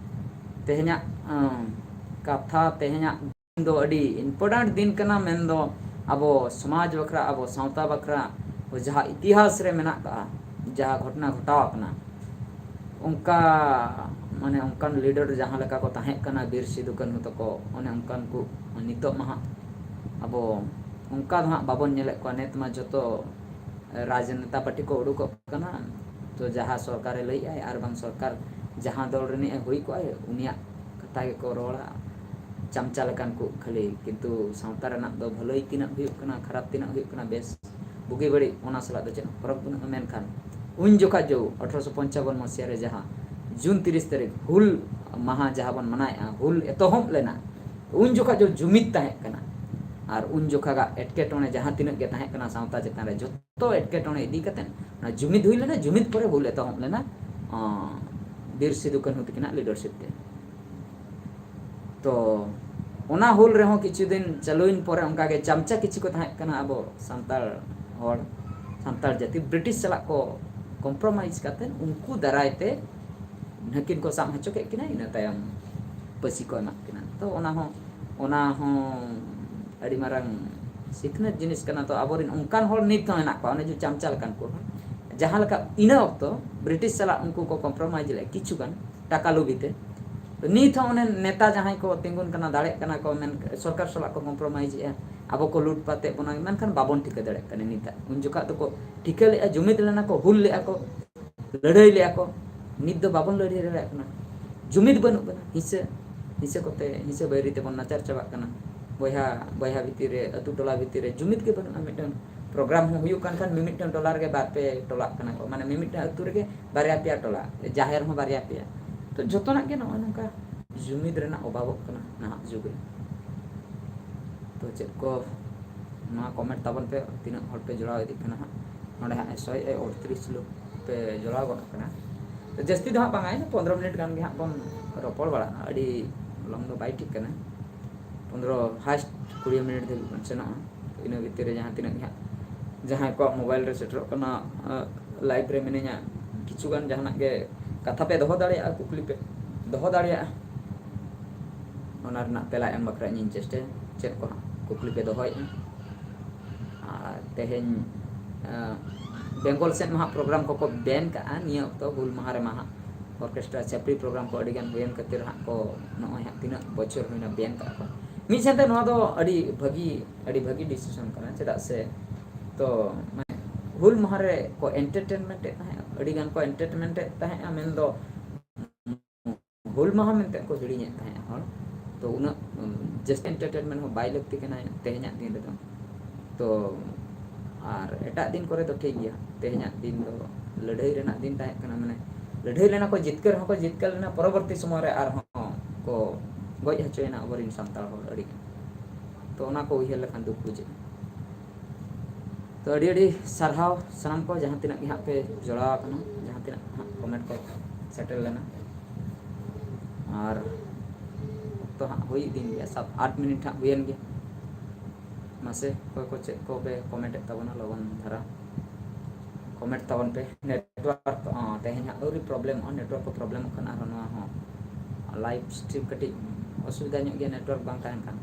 ᱛᱮᱦᱮᱧᱟᱜ, ᱩᱢ, ᱠᱟᱛᱷᱟ, ᱛᱮᱦᱮᱧᱟᱜ ᱫᱤᱱ ᱫᱚ ᱟᱹᱰᱤ important ᱫᱤᱱ ᱠᱟᱱᱟ, ᱢᱮᱱᱫᱚ ᱟᱵᱚ ᱥᱚᱢᱟᱡᱽ ᱵᱟᱠᱷᱨᱟ, ᱟᱵᱚ ᱥᱟᱶᱛᱟ ᱵᱟᱠᱷᱨᱟ ᱡᱟᱦᱟᱸ ᱤᱛᱤᱦᱟᱥ ᱨᱮ ᱢᱮᱱᱟᱜ ᱠᱟᱜᱼᱟ, ᱡᱟᱦᱟᱸ ᱜᱷᱚᱴᱚᱱᱟ ᱜᱷᱚᱴᱟᱣ ᱟᱠᱟᱱᱟ, ᱚᱱᱠᱟ, ᱢᱟᱱᱮ, ᱚᱱᱠᱟᱱ ᱞᱤᱰᱟᱨ ᱡᱟᱦᱟᱸ ᱞᱮᱠᱟ ᱠᱚ ᱛᱟᱦᱮᱸ ᱠᱟᱱᱟ, ᱵᱤᱨ ᱥᱤᱫᱩ ᱠᱟᱹᱱᱦᱩ ᱛᱟᱠᱚ, ᱚᱱᱮ ᱚᱱᱠᱟᱱ ᱠᱚ ᱱᱤᱛᱚᱜ ᱢᱟ ᱦᱟᱸᱜ ᱟᱵᱚ ᱚᱱᱠᱟ ᱫᱚ ᱦᱟᱸᱜ ᱵᱟᱵᱚᱱ ᱧᱮᱞᱮᱫ ᱠᱚᱣᱟ᱾ ᱱᱤᱛ ᱢᱟ ᱡᱚᱛᱚ ᱨᱟᱡᱽᱱᱮᱛᱟ ᱯᱟᱨᱴᱤ ᱠᱚ ᱩᱰᱩᱠᱚᱜ ᱠᱟᱱᱟ, ᱛᱚ ᱡᱟᱦᱟᱸ ᱥᱚᱨᱠᱟᱨᱮ ᱞᱟᱹᱭᱮᱫᱼᱟᱭ ᱟᱨ ᱵᱟᱝ ᱥᱚᱨᱠᱟᱨ ᱡᱟᱦᱟᱸ ᱫᱚᱞ ᱨᱤᱱᱤᱡ ᱮ ᱦᱩᱭ ᱠᱚᱜᱼᱟᱭ, ᱩᱱᱤᱭᱟᱜ ᱠᱟᱛᱷᱟ ᱜᱮᱠᱚ ᱨᱚᱲᱟ᱾ ᱪᱟᱢᱪᱟ ᱞᱮᱠᱟᱱ ᱠᱚ ᱠᱷᱟᱹᱞᱤ, ᱠᱤᱱᱛᱩ ᱥᱟᱶᱛᱟ ᱨᱮᱱᱟᱜ ᱫᱚ ᱵᱷᱟᱹᱞᱟᱹᱭ ᱛᱤᱱᱟᱹᱜ ᱦᱩᱭᱩᱜ ᱠᱟᱱᱟ, ᱠᱷᱟᱨᱟᱯ ᱛᱤᱱᱟᱹᱜ ᱦᱩᱭᱩᱜ ᱠᱟᱱᱟ, ᱵᱮᱥ ᱵᱩᱜᱤ ᱵᱟᱹᱲᱤᱡ ᱚᱱᱟ ᱥᱟᱞᱟᱜ ᱫᱚ ᱪᱮᱫ ᱦᱚᱸ ᱯᱷᱚᱨᱚᱠ ᱵᱟᱹᱱᱩᱜᱼᱟ᱾ ᱢᱮᱱᱠᱷᱟᱱ ᱩᱱ ᱡᱚᱠᱷᱟᱡ ᱡᱚ ᱟᱴᱷᱨᱚᱥᱚ ᱯᱚᱧᱪᱟᱵᱚᱱ ᱢᱚᱥᱤᱭᱟ ᱨᱮ ᱡᱟᱦᱟᱸ ᱡᱩᱱ ᱛᱤᱨᱤᱥ ᱛᱟᱹᱨᱤᱠᱷ ᱦᱩᱞ ᱢᱟᱦᱟ ᱡᱟᱦᱟᱸ ᱵᱚᱱ ᱢᱟᱱᱟᱣᱮᱫᱼᱟ, ᱦᱩᱞ ᱮᱛᱚᱦᱚᱵ ᱞᱮᱱᱟ, ᱩᱱ ᱡᱚᱠᱷᱟᱡ ᱡᱚ ᱡᱩᱢᱤᱫ ᱛᱟᱦᱮᱸ ᱠᱟᱱᱟ᱾ ᱟᱨ ᱩᱱ ᱡᱚᱠᱷᱟᱜᱟᱜ ᱮᱴᱠᱮᱴᱚᱬᱮ ᱡᱟᱦᱟᱸ ᱛᱤᱱᱟᱹᱜ ᱜᱮ ᱛᱟᱦᱮᱸ ᱠᱟᱱᱟ ᱥᱟᱶᱛᱟ ᱪᱮᱛᱟᱱ ᱨᱮ, ᱡᱚᱛᱚ ᱮᱴᱠᱮᱴᱚᱬᱮ ᱤᱫᱤ ᱠᱟᱛᱮ ᱚᱱᱟ ᱡᱩᱢᱤᱫ ᱦᱩᱭ ᱞᱮᱱᱟ᱾ ᱡᱩᱢᱤᱫ ᱯᱚᱨᱮ ᱦᱩᱞ ᱮᱛᱚᱦᱚᱵ ᱞᱮᱱᱟ, ᱚᱸ, ᱵᱤᱨ ᱥᱤᱫᱩ ᱠᱟᱹᱱᱦᱩ ᱛᱟᱹᱠᱤᱱᱟᱜ ᱞᱤᱰᱟᱨᱥᱤᱯ ᱛᱮ᱾ ᱛᱚ ᱚᱱᱟ ᱦᱩᱞ ᱨᱮᱦᱚᱸ ᱠᱤᱪᱷᱩ ᱫᱤᱱ ᱪᱟᱹᱞᱩᱭᱮᱱ ᱯᱚᱨᱮ ᱚᱱᱠᱟᱜᱮ ᱪᱟᱢᱪᱟ ᱠᱤᱪᱷᱩ ᱠᱚ ᱛᱟᱦᱮᱸ ᱠᱟᱱᱟ ᱟᱵᱚ ᱥᱟᱱᱛᱟᱲ ᱦᱚᱲ, ᱥᱟᱱᱛᱟᱲ ᱡᱟᱹᱛᱤ ᱵᱨᱤᱴᱤᱥ ᱥᱟᱞᱟᱜ ᱠᱚ ᱠᱚᱢᱯᱨᱳᱢᱟᱭᱤᱡᱽ ᱠᱟᱛᱮ ᱩᱱᱠᱩ ᱫᱟᱨᱟᱭ ᱛᱮ ᱱᱟᱹᱠᱤᱱ ᱠᱚ ᱥᱟᱵ ᱦᱚᱪᱚ ᱠᱮᱫ ᱠᱤᱱᱟ, ᱤᱱᱟᱹ ᱛᱟᱭᱚᱢ ᱯᱟᱹᱥᱤ ᱠᱚ ᱮᱢᱟᱜ ᱠᱤᱱᱟ᱾ ᱛᱚ ᱚᱱᱟ ᱦᱚᱸ, ᱚᱱᱟ ᱦᱚᱸ ᱟᱹᱰᱤ ᱢᱟᱨᱟᱝ ᱥᱤᱠᱷᱱᱟᱹᱛ ᱡᱤᱱᱤᱥ ᱠᱟᱱᱟ᱾ ᱛᱚ ᱟᱵᱚᱨᱮᱱ ᱚᱱᱠᱟᱱ ᱦᱚᱲ ᱱᱤᱛ ᱦᱚᱸ ᱢᱮᱱᱟᱜ ᱠᱚᱣᱟ, ᱚᱱᱮ ᱡᱮ ᱪᱟᱢᱪᱟ ᱞᱮᱠᱟᱱ ᱠᱚ, ᱡᱟᱦᱟᱸ ᱞᱮᱠᱟ ᱤᱱᱟᱹ ᱚᱠᱛᱚ ᱵᱨᱤᱴᱤᱥ ᱥᱟᱞᱟᱜ ᱩᱱᱠᱩ ᱠᱚ ᱠᱚᱢᱯᱨᱳᱢᱟᱭᱤᱡᱽ ᱞᱮᱫᱼᱟ ᱠᱤᱪᱷᱩ ᱜᱟᱱ ᱴᱟᱠᱟ ᱞᱩᱵᱤ ᱛᱮ᱾ ᱛᱚ ᱱᱤᱛ ᱦᱚᱸ ᱚᱱᱮ ᱱᱮᱛᱟ ᱡᱟᱦᱟᱸᱭ ᱠᱚ ᱛᱤᱸᱜᱩᱱ ᱠᱟᱱᱟ, ᱫᱟᱲᱮᱜ ᱠᱟᱱᱟ ᱠᱚ, ᱢᱮᱱ ᱥᱚᱨᱠᱟᱨ ᱥᱟᱞᱟᱜ ᱠᱚ ᱠᱚᱢᱯᱨᱳᱢᱟᱭᱤᱡᱽ ᱮᱫᱼᱟ, ᱟᱵᱚ ᱠᱚ ᱞᱩᱴᱯᱟᱛᱮᱫ ᱵᱚᱱᱟ, ᱢᱮᱱᱠᱷᱟᱱ ᱵᱟᱵᱚᱱ ᱴᱷᱤᱠᱟᱹ ᱫᱟᱲᱮᱭᱟᱜ ᱠᱟᱱᱟ ᱱᱤᱛᱟᱜ᱾ ᱩᱱ ᱡᱚᱠᱷᱟᱜ ᱫᱚᱠᱚ ᱴᱷᱤᱠᱟᱹ ᱞᱮᱫᱼᱟ, ᱡᱩᱢᱤᱫ ᱞᱮᱱᱟ ᱠᱚ, ᱦᱩᱞ ᱞᱮᱫᱼᱟ ᱠᱚ, ᱞᱟᱹᱲᱦᱟᱹᱭ ᱞᱮᱫᱼᱟ ᱠᱚ᱾ ᱱᱤᱛ ᱫᱚ ᱵᱟᱵᱚᱱ ᱞᱟᱹᱲᱦᱟᱹᱭ ᱫᱟᱲᱮᱭᱟᱜ ᱠᱟᱱᱟ, ᱡᱩᱢᱤᱫ ᱵᱟᱹᱱᱩᱜ ᱵᱚᱱᱟ᱾ ᱦᱤᱸᱥᱟᱹ, ᱦᱤᱸᱥᱟᱹ ᱠᱚᱛᱮ, ᱦᱤᱸᱥᱟᱹ ᱵᱟᱹᱭᱨᱤ ᱛᱮᱵᱚᱱ ᱱᱟᱪᱟᱨ ᱪᱟᱵᱟᱜ ᱠᱟᱱᱟ᱾ ᱵᱚᱭᱦᱟ, ᱵᱚᱭᱦᱟ ᱵᱷᱤᱛᱤᱨ ᱨᱮ, ᱟᱹᱛᱩ ᱴᱚᱞᱟ ᱵᱷᱤᱛᱤᱨ ᱨᱮ ᱡᱩᱢᱤᱫ ᱜᱮ ᱵᱟᱹᱱᱩᱜᱼᱟ᱾ ᱢᱤᱫᱴᱟᱝ ᱯᱨᱳᱜᱨᱟᱢ ᱦᱚᱸ ᱦᱩᱭᱩᱜ ᱠᱟᱱ ᱠᱷᱟᱱ ᱢᱤᱢᱤᱫᱴᱟᱝ ᱴᱚᱞᱟ ᱨᱮᱜᱮ ᱵᱟᱨ ᱯᱮ ᱴᱚᱞᱟᱜ ᱠᱟᱱᱟ ᱠᱚ, ᱢᱟᱱᱮ ᱢᱤᱢᱤᱫᱴᱟᱝ ᱟᱹᱛᱩ ᱨᱮᱜᱮ ᱵᱟᱨᱭᱟ ᱯᱮᱭᱟ ᱴᱚᱞᱟ, ᱡᱟᱦᱮᱨ ᱦᱚᱸ ᱵᱟᱨᱭᱟ ᱯᱮᱭᱟ᱾ ᱛᱚ ᱡᱚᱛᱚᱱᱟᱜ ᱜᱮ ᱱᱚᱜᱼᱚᱭ ᱱᱚᱝᱠᱟ ᱡᱩᱢᱤᱫ ᱨᱮᱱᱟᱜ ᱚᱵᱷᱟᱵᱚᱜ ᱠᱟᱱᱟ ᱱᱟᱦᱟᱜ ᱡᱩᱜᱽ ᱨᱮ᱾ ᱛᱚ ᱪᱮᱫ ᱠᱚ, ᱱᱚᱣᱟ ᱠᱚᱢᱮᱱᱴ ᱛᱟᱵᱚᱱ ᱯᱮ, ᱛᱤᱱᱟᱹᱜ ᱦᱚᱲ ᱯᱮ ᱡᱚᱲᱟᱣ ᱤᱫᱤᱜ ᱠᱟᱱᱟ ᱦᱟᱸᱜ᱾ ᱱᱚᱰᱮ ᱦᱟᱸᱜ ᱥᱚᱭ ᱟᱴᱛᱨᱤᱥ ᱞᱳᱠ ᱯᱮ ᱡᱚᱲᱟᱣ ᱜᱚᱫ ᱠᱟᱱᱟ᱾ ᱛᱚ ᱡᱟᱹᱥᱛᱤ ᱫᱚ ᱦᱟᱸᱜ ᱵᱟᱝᱟ, ᱤᱱᱟᱹ ᱯᱚᱱᱫᱽᱨᱚ ᱢᱤᱱᱤᱴ ᱜᱟᱱ ᱜᱮ ᱦᱟᱸᱜ ᱵᱚᱱ ᱨᱚᱯᱚᱲ ᱵᱟᱲᱟᱜᱼᱟ᱾ ᱟᱹᱰᱤ ᱞᱚᱝ ᱫᱚ ᱵᱟᱭ ᱴᱷᱤᱠ ᱠᱟᱱᱟ, ᱯᱚᱱᱫᱽᱨᱚ, ᱦᱟᱭᱮᱥᱴ ᱠᱩᱲᱤ ᱢᱤᱱᱤᱴ ᱫᱷᱟᱹᱵᱤᱡ ᱵᱚᱱ ᱥᱮᱱᱚᱜᱼᱟ᱾ ᱛᱚ ᱤᱱᱟᱹ ᱵᱷᱤᱛᱤᱨ ᱨᱮ ᱡᱟᱦᱟᱸ ᱛᱤᱱᱟᱹᱜ ᱜᱮ ᱦᱟᱸᱜ ᱡᱟᱦᱟᱸᱭ ᱠᱚᱣᱟᱜ ᱢᱳᱵᱟᱭᱤᱞ ᱨᱮ ᱥᱮᱴᱮᱨᱚᱜ ᱠᱟᱱᱟ, ᱞᱟᱭᱤᱵᱷ ᱨᱮ ᱢᱤᱱᱟᱹᱧᱟ, ᱠᱤᱪᱷᱩ ᱜᱟᱱ ᱡᱟᱦᱟᱱᱟᱜ ᱜᱮ ᱠᱟᱛᱷᱟ ᱯᱮ ᱫᱚᱦᱚ ᱫᱟᱲᱮᱭᱟᱜᱼᱟ, ᱠᱩᱠᱞᱤ ᱯᱮ ᱫᱚᱦᱚ ᱫᱟᱲᱮᱭᱟᱜᱼᱟ᱾ ᱚᱱᱟ ᱨᱮᱱᱟᱜ ᱛᱮᱞᱟ ᱮᱢ ᱵᱟᱠᱷᱨᱟ ᱤᱧᱤᱧ ᱪᱮᱥᱴᱟᱭᱟ, ᱪᱮᱫ ᱠᱚ ᱦᱟᱸᱜ ᱠᱩᱠᱞᱤ ᱯᱮ ᱫᱚᱦᱚᱭᱮᱫᱼᱟ᱾ ᱟᱨ ᱛᱮᱦᱮᱧ, ᱟᱸ, ᱵᱮᱝᱜᱚᱞ ᱥᱮᱫ ᱢᱟ ᱦᱟᱸᱜ ᱯᱨᱳᱜᱨᱟᱢ ᱠᱚᱠᱚ ᱵᱮᱱ ᱠᱟᱜᱼᱟ ᱱᱤᱭᱟᱹ ᱚᱠᱛᱚ, ᱦᱩᱞ ᱢᱟᱦᱟ ᱨᱮᱢᱟ ᱦᱟᱸᱜ ᱚᱨᱠᱮᱥᱴᱨᱟ, ᱪᱷᱟᱹᱯᱨᱤ ᱯᱨᱳᱜᱨᱟᱢ ᱠᱚ ᱟᱹᱰᱤᱜᱟᱱ ᱦᱩᱭᱮᱱ ᱠᱷᱟᱹᱛᱤᱨ ᱦᱟᱸᱜ ᱠᱚ ᱱᱚᱜᱼᱚᱭ ᱦᱟᱸᱜ ᱛᱤᱱᱟᱹᱜ ᱵᱚᱪᱷᱚᱨ ᱦᱩᱭᱱᱟ ᱵᱮᱱ ᱠᱟᱜᱼᱟ ᱠᱚ᱾ ᱢᱤᱫ ᱥᱮᱱᱛᱮ ᱱᱚᱣᱟ ᱫᱚ ᱟᱹᱰᱤ ᱵᱷᱟᱹᱜᱤ, ᱟᱹᱰᱤ ᱵᱷᱟᱹᱜᱤ ᱰᱤᱥᱤᱥᱚᱱ ᱠᱟᱱᱟ, ᱪᱮᱫᱟᱜ ᱥᱮ ᱛᱚ ᱢᱟᱱᱮ ᱦᱩᱞ ᱢᱟᱦᱟ ᱨᱮ ᱠᱚ ᱮᱱᱴᱟᱨᱴᱮᱱᱢᱮᱱᱴ ᱮᱫ ᱛᱟᱦᱮᱸᱫ, ᱟᱹᱰᱤᱜᱟᱱ ᱠᱚ ᱮᱱᱴᱟᱨᱴᱮᱱᱢᱮᱱᱴ ᱮᱫ ᱛᱟᱦᱮᱸᱫᱼᱟ, ᱢᱮᱱᱫᱚ ᱦᱩᱞ ᱢᱟᱦᱟ ᱢᱮᱱᱛᱮ ᱠᱚ ᱦᱤᱲᱤᱧᱮᱫ ᱛᱟᱦᱮᱸᱫ ᱦᱚᱲ᱾ ᱛᱚ ᱩᱱᱟᱹᱜ, ᱩᱢ, ᱡᱟᱹᱥᱛᱤ ᱮᱱᱴᱟᱨᱴᱮᱱᱢᱮᱱᱴ ᱦᱚᱸ ᱵᱟᱭ ᱞᱟᱹᱠᱛᱤ ᱠᱟᱱᱟ ᱛᱮᱦᱮᱧᱟᱜ ᱫᱤᱱ ᱨᱮᱫᱚ᱾ ᱛᱚ ᱟᱨ ᱮᱴᱟᱜ ᱫᱤᱱ ᱠᱚᱨᱮ ᱫᱚ ᱴᱷᱤᱠ ᱜᱮᱭᱟ᱾ ᱛᱮᱦᱮᱧᱟᱜ ᱫᱤᱱ ᱫᱚ ᱞᱟᱹᱲᱦᱟᱹᱭ ᱨᱮᱱᱟᱜ ᱫᱤᱱ ᱛᱟᱦᱮᱸ ᱠᱟᱱᱟ, ᱢᱟᱱᱮ ᱞᱟᱹᱲᱦᱟᱹᱭ ᱞᱮᱱᱟ ᱠᱚ, ᱡᱤᱛᱠᱟᱹᱨ ᱦᱚᱸᱠᱚ ᱡᱤᱛᱠᱟᱹᱨ ᱞᱮᱱᱟ, ᱯᱚᱨᱚᱵᱚᱨᱛᱤ ᱥᱚᱢᱚᱭ ᱨᱮ ᱟᱨᱦᱚᱸ ᱠᱚ ᱜᱚᱡ ᱦᱚᱪᱚᱭᱮᱱᱟ ᱟᱵᱚᱨᱮᱱ ᱥᱟᱱᱛᱟᱲ ᱦᱚᱲ ᱟᱹᱰᱤ ᱜᱟᱱ᱾ ᱛᱚ ᱚᱱᱟ ᱠᱚ ᱩᱭᱦᱟᱹᱨ ᱞᱮᱠᱷᱟᱱ ᱫᱩᱠ ᱵᱩᱡᱷᱟᱹᱜᱼᱟ᱾ ᱛᱚ ᱟᱹᱰᱤ ᱟᱹᱰᱤ ᱥᱟᱨᱦᱟᱣ ᱥᱟᱱᱟᱢ ᱠᱚ, ᱡᱟᱦᱟᱸ ᱛᱤᱱᱟᱹᱜ ᱜᱮ ᱦᱟᱸᱜ ᱯᱮ ᱡᱚᱲᱟᱣ ᱟᱠᱟᱱᱟ, ᱡᱟᱦᱟᱸ ᱛᱤᱱᱟᱹᱜ ᱦᱟᱸᱜ ᱠᱚᱢᱮᱱᱴ ᱠᱚ ᱥᱮᱴᱮᱨ ᱞᱮᱱᱟ᱾ ᱟᱨ ᱚᱠᱛᱚ ᱦᱟᱸᱜ ᱦᱩᱭ ᱤᱫᱤᱭᱮᱱ ᱜᱮᱭᱟ, ᱥᱟᱛ ᱟᱴ ᱢᱤᱱᱤᱴ ᱦᱟᱸᱜ ᱦᱩᱭᱮᱱ ᱜᱮᱭᱟ᱾ ᱢᱟᱥᱮ ᱚᱠᱚᱭ ᱠᱚ ᱪᱮᱫ ᱠᱚᱯᱮ ᱠᱚᱢᱮᱱᱴᱮᱫ ᱛᱟᱵᱚᱱᱟ, ᱞᱚᱜᱚᱱ ᱫᱷᱟᱨᱟ ᱠᱚᱢᱮᱱᱴ ᱛᱟᱵᱚᱱ ᱯᱮ᱾ ᱱᱮᱴᱣᱟᱨᱠ ᱛᱮᱦᱮᱧ ᱦᱟᱸᱜ ᱟᱹᱣᱨᱤ ᱯᱨᱚᱵᱞᱮᱢᱚᱜᱼᱟ, ᱱᱮᱴᱣᱟᱨᱠ ᱠᱚ ᱯᱨᱚᱵᱞᱮᱢᱚᱜ ᱠᱟᱱᱟ᱾ ᱟᱨᱦᱚᱸ ᱱᱚᱣᱟ ᱦᱚᱸ ᱞᱟᱭᱤᱵᱷ ᱥᱴᱨᱤᱢ ᱠᱟᱹᱴᱤᱡ ᱚᱥᱩᱵᱤᱫᱟ ᱧᱚᱜ ᱜᱮᱭᱟ, ᱱᱮᱴᱣᱟᱨᱠ ᱵᱟᱝ ᱛᱟᱦᱮᱱ ᱠᱷᱟᱱ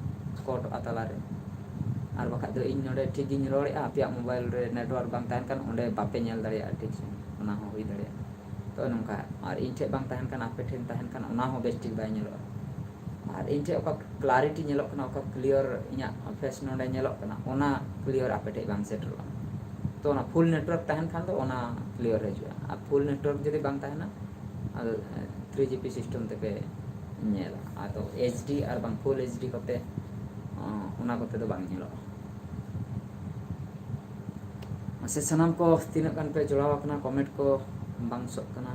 ᱠᱚᱴᱚᱜᱼᱟ ᱛᱟᱞᱟᱨᱮ᱾ ᱟᱨ ᱵᱟᱠᱷᱟᱡ ᱫᱚ ᱤᱧ ᱱᱚᱰᱮ ᱴᱷᱤᱠ ᱜᱤᱧ ᱨᱚᱲᱮᱫᱼᱟ, ᱟᱯᱮᱭᱟᱜ ᱢᱳᱵᱟᱭᱤᱞ ᱨᱮ ᱱᱮᱴᱣᱟᱨᱠ ᱵᱟᱝ ᱛᱟᱦᱮᱱ ᱠᱷᱟᱱ ᱚᱸᱰᱮ ᱵᱟᱯᱮ ᱧᱮᱞ ᱫᱟᱲᱮᱭᱟᱜᱼᱟ ᱴᱷᱤᱠ ᱥᱟᱺᱦᱤᱡ, ᱚᱱᱟ ᱦᱚᱸ ᱦᱩᱭ ᱫᱟᱲᱮᱭᱟᱜᱼᱟ᱾ ᱛᱚ ᱱᱚᱝᱠᱟ, ᱟᱨ ᱤᱧ ᱴᱷᱮᱱ ᱵᱟᱝ ᱛᱟᱦᱮᱱ ᱠᱷᱟᱱ ᱟᱯᱮ ᱴᱷᱮᱱ ᱛᱟᱦᱮᱱ ᱠᱷᱟᱱ ᱚᱱᱟ ᱦᱚᱸ ᱵᱮᱥ ᱴᱷᱤᱠ ᱵᱟᱭ ᱧᱮᱞᱚᱜᱼᱟ᱾ ᱟᱨ ᱤᱧ ᱴᱷᱮᱱ ᱚᱠᱟ clarity ᱧᱮᱞᱚᱜ ᱠᱟᱱᱟ, ᱚᱠᱟ clear ᱤᱧᱟᱹᱜ face ᱱᱚᱰᱮ ᱧᱮᱞᱚᱜ ᱠᱟᱱᱟ, ᱚᱱᱟ clear ᱟᱯᱮ ᱴᱷᱮᱱ ᱵᱟᱝ ᱥᱮᱴᱮᱨᱚᱜᱼᱟ᱾ ᱛᱚ ᱚᱱᱟ full network ᱛᱟᱦᱮᱱ ᱠᱷᱟᱱ ᱫᱚ ᱚᱱᱟ clear ᱦᱤᱡᱩᱜᱼᱟ, ᱟᱨ full network ᱡᱩᱫᱤ ᱵᱟᱝ ᱛᱟᱦᱮᱱᱟ, ᱟᱫᱚ three G P system ᱛᱮᱯᱮ ᱧᱮᱞᱟ᱾ ᱟᱫᱚ H D ᱟᱨ ᱵᱟᱝ full H D ᱠᱚᱛᱮ, ᱚᱱᱟ ᱠᱚᱛᱮ ᱫᱚ ᱵᱟᱝ ᱧᱮᱞᱚᱜᱼᱟ᱾ ᱢᱟᱥᱮ ᱥᱟᱱᱟᱢ ᱠᱚ ᱛᱤᱱᱟᱹᱜ ᱜᱟᱱ ᱯᱮ ᱡᱚᱲᱟᱣ ᱟᱠᱟᱱᱟ, ᱠᱚᱢᱮᱱᱴ ᱠᱚ ᱵᱟᱝ ᱥᱚᱜ ᱠᱟᱱᱟ᱾